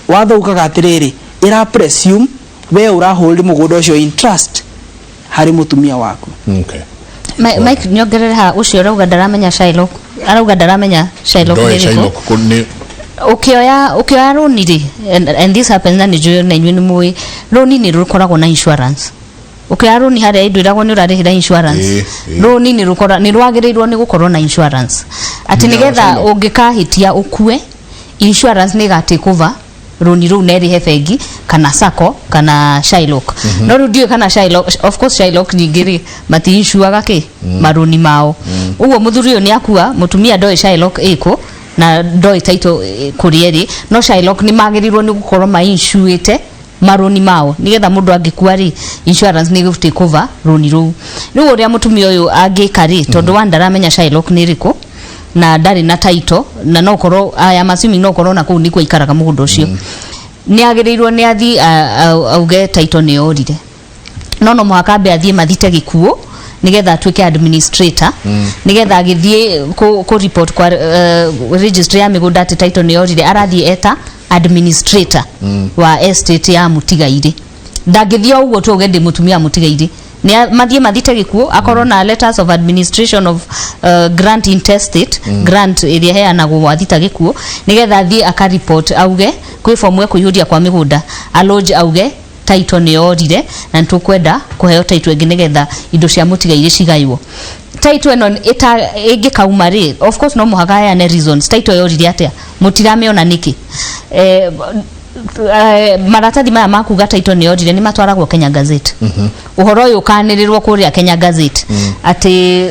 watho ugaga atĩrĩrĩ, ĩra presume we ũra hold mũgũnda ũcio in trust harĩ mũtumia waku. Okay. Mike, nyongerere ha ũcio ũrauga ndaramenya Shylock. Arauga ndaramenya Shylock Ndoĩ nĩ ĩrĩkũ. Shylock nĩ Ukioya rũni rĩ, and this happens, na nĩ njũĩ na inyuĩ nĩ mũĩ rũni nĩ rũkoragwo na insurance. Ukioya rũni harĩa ndwĩragwo nĩ ũrarĩhĩra insurance? Ĩĩ. Rũni nĩ rũkora nĩ rwagĩrĩirwo nĩ gũkorwo na insurance atĩ Nginya nĩgetha Shylock. ũngĩkahĩtia ũkue, insurance nĩ ĩga over rũni rũu na ĩrĩhe bengi kana sacco kana Shylock. No rĩu ndiũĩ kana Shylock, of course Shylock ningĩ rĩ mati-insuaga kĩ marũni mao. Ũguo mũthuri ũyũ nĩ akua, mũtumia ndoĩ Shylock ĩkũ na ndoĩ title kũrĩa ĩrĩ, no Shylock nĩ magĩrĩirwo nĩ gũkorwo ma-insuĩte marũni mao nigetha mũndũ angĩkua rĩ, insurance nĩ ĩgũ take over rũni rũu. Rĩu ũrĩa mũtumia ũyũ angĩka rĩ, tondũ wa ndaramenya Shylock nĩ ĩrĩkũ na ndarĩ na title, na no korwo, I am assuming, no korwo na kũu nĩkuo aikaraga mũgũnda ũcio, nĩ agĩrĩirwo nĩ athiĩ auge title nĩ yorire, no mũhaka ambe athiĩ mathite gĩkuũ nigetha atuĩke administrator, nigetha agĩthiĩ kũ report kwa registry ya mĩgũnda atĩ title nĩ yorire, arathiĩ eta administrator wa estate ya mũtigairĩ. Ndangĩthiĩ o ũguo tu auge ndĩ mũtumia wa mũtigairĩ. Nĩ mathiĩ mathite gĩkuũ, akorwo na letters of administration of grant intestate, grant ĩrĩa ĩheanagwo wathita gĩkuũ, nigetha athiĩ akareport auge kwĩ fomu ekũihũria kwa mĩgũnda alodge auge title nĩ yorire na nĩtũkwenda kũheo title ĩngĩ nĩgetha indo cia mũtigairĩ cigaywo. Title ĩno ĩngĩkauma rĩ, of course no mũhaka heane reasons title yorire atĩa, mũtiramĩona nĩkĩ. Maratathi maya ma kuga title nĩ yorire nĩ matwaragwo Kenya Gazette. Ũhoro ũyũ ũkanĩrĩrwo kũrĩa Kenya Gazette atĩ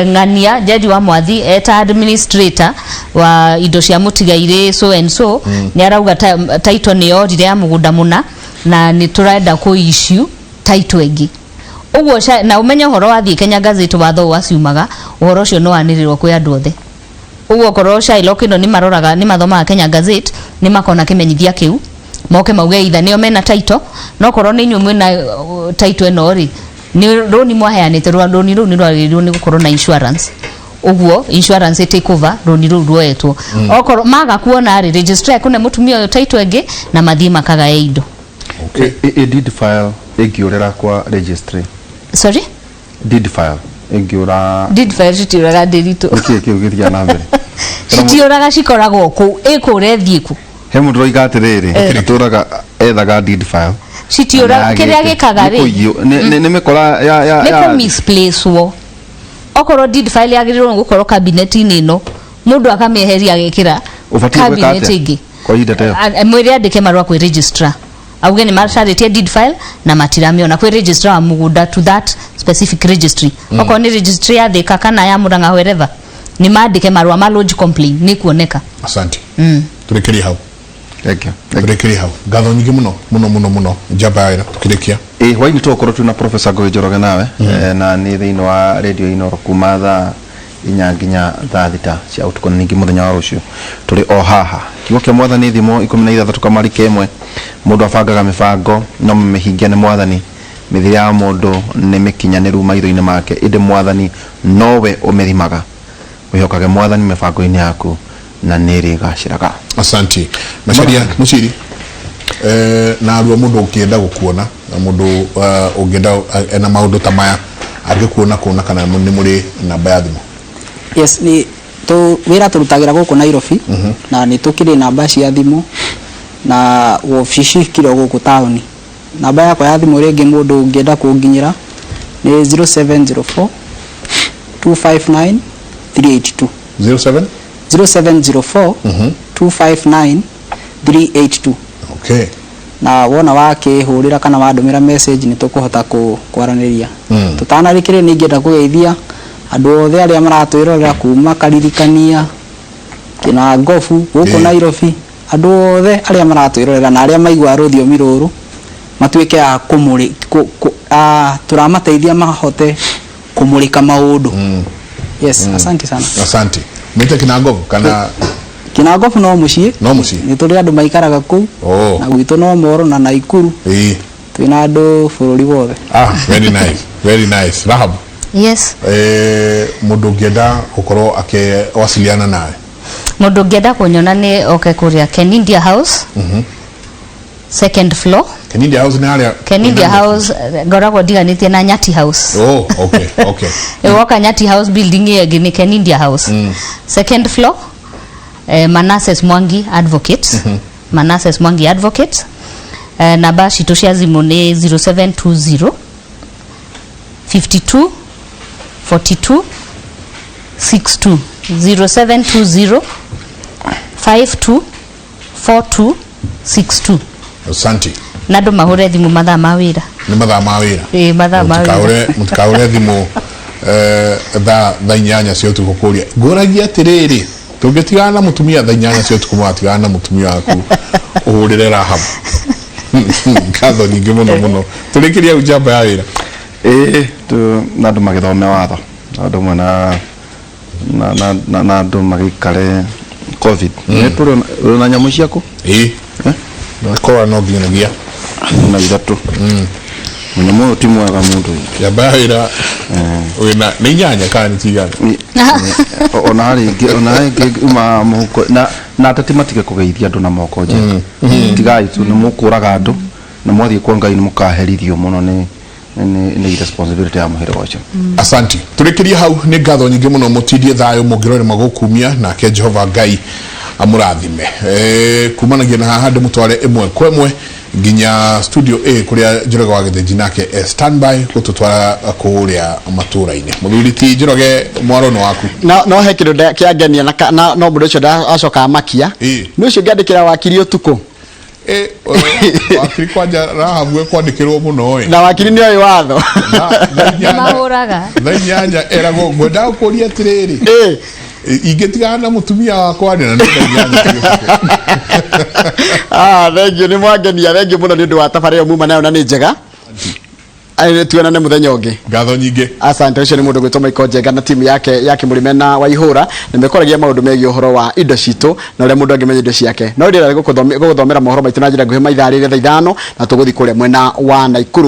ng'ania Njeri wa Mwathi eta administrator wa indo cia mũtigairĩ so and so nĩ arauga title nĩ yorire ya mũgũnda mũna na nĩ tũrenda kũ issue title ĩngĩ. Ũguo na ũmenye ũhoro wathiĩ Kenya Gazette, watho waciumaga ũhoro ũcio no wanĩrĩrwo kwĩ andũ othe. Ũguo okorwo Shylock ĩno nĩ maroraga, nĩ mathomaga Kenya Gazette, nĩ makona kĩmenyithia kĩu, moke mauge itha nĩo mena title, no korwo nĩ inyuĩ mwĩna title ĩno rĩ, nĩ rũni mwaheanĩte rwa rũni rũu nĩ rwagĩrĩirwo nĩ gũkorwo na insurance. Ũguo insurance ĩ take over rũni rũu ruoetwo. Okorwo maga kuona rĩ, registrar kũne mũtumia ũyũ title ĩngĩ na mathiĩ makagae indo. Okay. Ĩ deed file ĩngĩũrĩra kwa registry? Sorry? Deed file ĩngĩũra? Deed file citiũraga, ndĩritũ. Nĩkĩĩ kĩu gĩthiaga na mbere? Citiũraga, cikoragwo kũu, ĩkũra ĩthiĩ kũ? He mũndũ ũroiga atĩrĩrĩ, atũraga ethaga deed file. Citiũraga. Kĩrĩa gĩkaga Nĩ rĩ, kũiywo- nĩ mĩkora ya nĩ ya kũ misplacewo. Okorwo deed file yagĩrĩirwo nĩ gũkorwo cabinet-inĩ ĩno, mũndũ akamĩeheria agekĩra Ũbatiĩ gwĩka cabinet atĩa? ĩngĩ. Kwa ihinda ta ĩyo? Mwĩre andĩke marũa kwĩ registrar auge nĩ macarĩtie deed file na matiramĩona kwĩ registrar wa mũgũnda, to that specific registry. Okorwo nĩ registry ya Thĩka kana ya Murang'a, wherever, nĩ mandĩke marũa ma lodge complaint, nĩ kuoneka. Asante. Tũrĩkĩrie hau. Thank you. Thank you. Tũrĩkĩrie hau. Ngatho nyingĩ mũno mũno mũno mũno, njamba ya wĩra. Tũkĩrĩkia. Ĩ hwainĩ tũgũkorwo twĩna Professor Ngũgĩ Njoroge nawe. Na nĩ thĩinĩ wa radio Inoro kuma thaa 4 nginya thaa 6 cia ũtukũ, na ningĩ mũthenya wa rũciũ tũrĩ o haha. Kiugo kĩa Mwathani, Thimo 16 kamari kemwe: mũndũ abangaga mĩbango, no mĩhingia nĩ Mwathani. Mĩthiĩre ya mũndũ nĩ mĩkinyanĩru maitho-inĩ make, ĩndĩ Mwathani nowe ũmĩthimaga. Wĩhokage Mwathani mĩbango-inĩ yaku na nĩ ĩrĩgacĩraga. Asante. Macaria Muciri, narua mũndũ ũngĩenda gũkuona na mũndũ ũngĩenda ena maũndũ ta maya angĩkuona kuona kana nĩ mũrĩ namba ya thimũ? Yes, nĩ tu wĩra tũrutagĩra gũkũ Nairobi na nĩ tũkĩrĩ namba cia thimũ na wobici kiro gũkũ taũni. Namba yakwa ya thimũ rĩngĩ mũndũ ũngĩenda kũnginyĩra nĩ 0704 259 382. 07 0704 259 382. Na wona wakĩhũrĩra kana wandũmĩra message, nĩ tũkũhota kwaranĩria. Tũtanarĩkĩrĩria, nĩ ingĩenda kũgeithia andũ othe arĩa maratwĩrorera kuma Karirikania kina Ngobu gũkũ Nairobi, andũ othe arĩa maratwĩrorera na arĩa maiguaga rũthiomi rũrũ matuĩke a kũmũrĩ tũramateithia mahote kũmũrĩka maũndũ. Yes, asante sana. Asante. Mwite Kinangovu kana? Kinangobu no mũciĩ. No mũciĩ. Nĩ tũrĩ andũ maikaraga kũu. Na gwitũ no Moro na Naikuru. Twĩna andũ bũrũri wothe. Ah, very nice, very nice. Rahab? Yes. Mũndũ ũngĩenda gũkorwo akĩwasiliana nawe? Mũndũ ũngĩenda kũnyona nĩ oke kũrĩa Ken India House, second floor. Ken India House nĩ harĩa? Ken India House, ngoragwo ndiganĩtie na Nyati House. Oh, okay. Woka Nyati House building ĩyo ĩngĩ nĩ Ken India House, second floor, Manasseh Mwangi Advocate. Manasseh Mwangi Advocate. Namba citũ cia thimũ nĩ 0720 52 42 62, 0720 52 42 62. Asante. Na andũ mahũre thimũ mathaa ma wĩra. Nĩ mathaa ma wĩra. Ĩĩ, mathaa ma wĩra. Mũtikahure thimũ thaa 8 cia ũtukũ kũria ngũragia atĩrĩrĩ, tũngĩtigana na mũtumia thaa 8 cia ũtukũ, mũgatigana na mũtumia waku ũhũrĩre Rahab. Ngatho nyingĩ mũno mũno. Tũrĩkĩrie hau, njamba ya wĩra. Ĩĩ, na andũ magĩthome watho na andũ mwe na andũ magĩikare COVID nĩ tũrĩ na nyamũ ciaku. Ĩĩ, korwa no nginyanagia na ithatũ mũnyamũ ũyũ ti mwega mũndũ. Njamba ya wĩra, wĩna nĩ inyanya kana nĩ cigana? Ona harĩ ingĩ, ona harĩ ingĩ uma mũhuko na ateti matige kũgeithia andũ na moko njeka. Tigai tu, nĩ mũkũraga andũ na mwathiĩ kwa Ngai nĩ mũkaherithio mũno nĩ irresponsibility ya mũhĩrĩga ũcio. Asanti. Tũrĩkĩrie hau. Nĩ ngatho nyingĩ mũno. Mũtindie thayũ, mũngĩrore magũkumia nake Jehova Ngai amũrathime. Kumanagia na haha ndĩmũtware ĩmwe kwa ĩmwe nginya studio A kũrĩa Njoroge wa Gĩthĩnji nake e standby gũtũtwara kũrĩa matũra-inĩ. Mũthuri ti Njoroge, mwaro nĩ waku. No he kĩndũ kĩangenia na no mũndũ ũcio ndacoka makia. Nĩ ũcio ngĩandĩkĩra wakiri ũtukũ. Wakiri kwanja Rahabu ekwandĩkĩrwo mũno ĩ. Na wakiri nĩ oĩ watho. Mahũraga. Thaa 8 eragwo ngwendaga kũria atĩrĩrĩ, ingĩtigana na mũtumia wakwa rĩ, na nĩ thaa 8 cia ũtukũ. Ah, thengiũ, nĩ mwangenia, thengiũ mũno nĩ ũndũ wa tabarĩra ĩyo muma nayo na nĩ njega. Tuonane mũthenya ũngĩ. Ngatho nyingĩ. Asante. Ũcio nĩ mũndũ gwĩtwo Michael Njenga na timu yake ya Kĩmũrĩme na Waihũra na mekoragia maũndũ megiĩ ũhoro wa indo citũ na ũrĩa mũndũ angĩmenya indo ciake. No ndĩrenda gũgũthomera mohoro maitũ na njĩra nguhĩ maithaa rĩrĩa thaa 5 na tũgũthiĩ kũrĩa mwena wa Naikuru.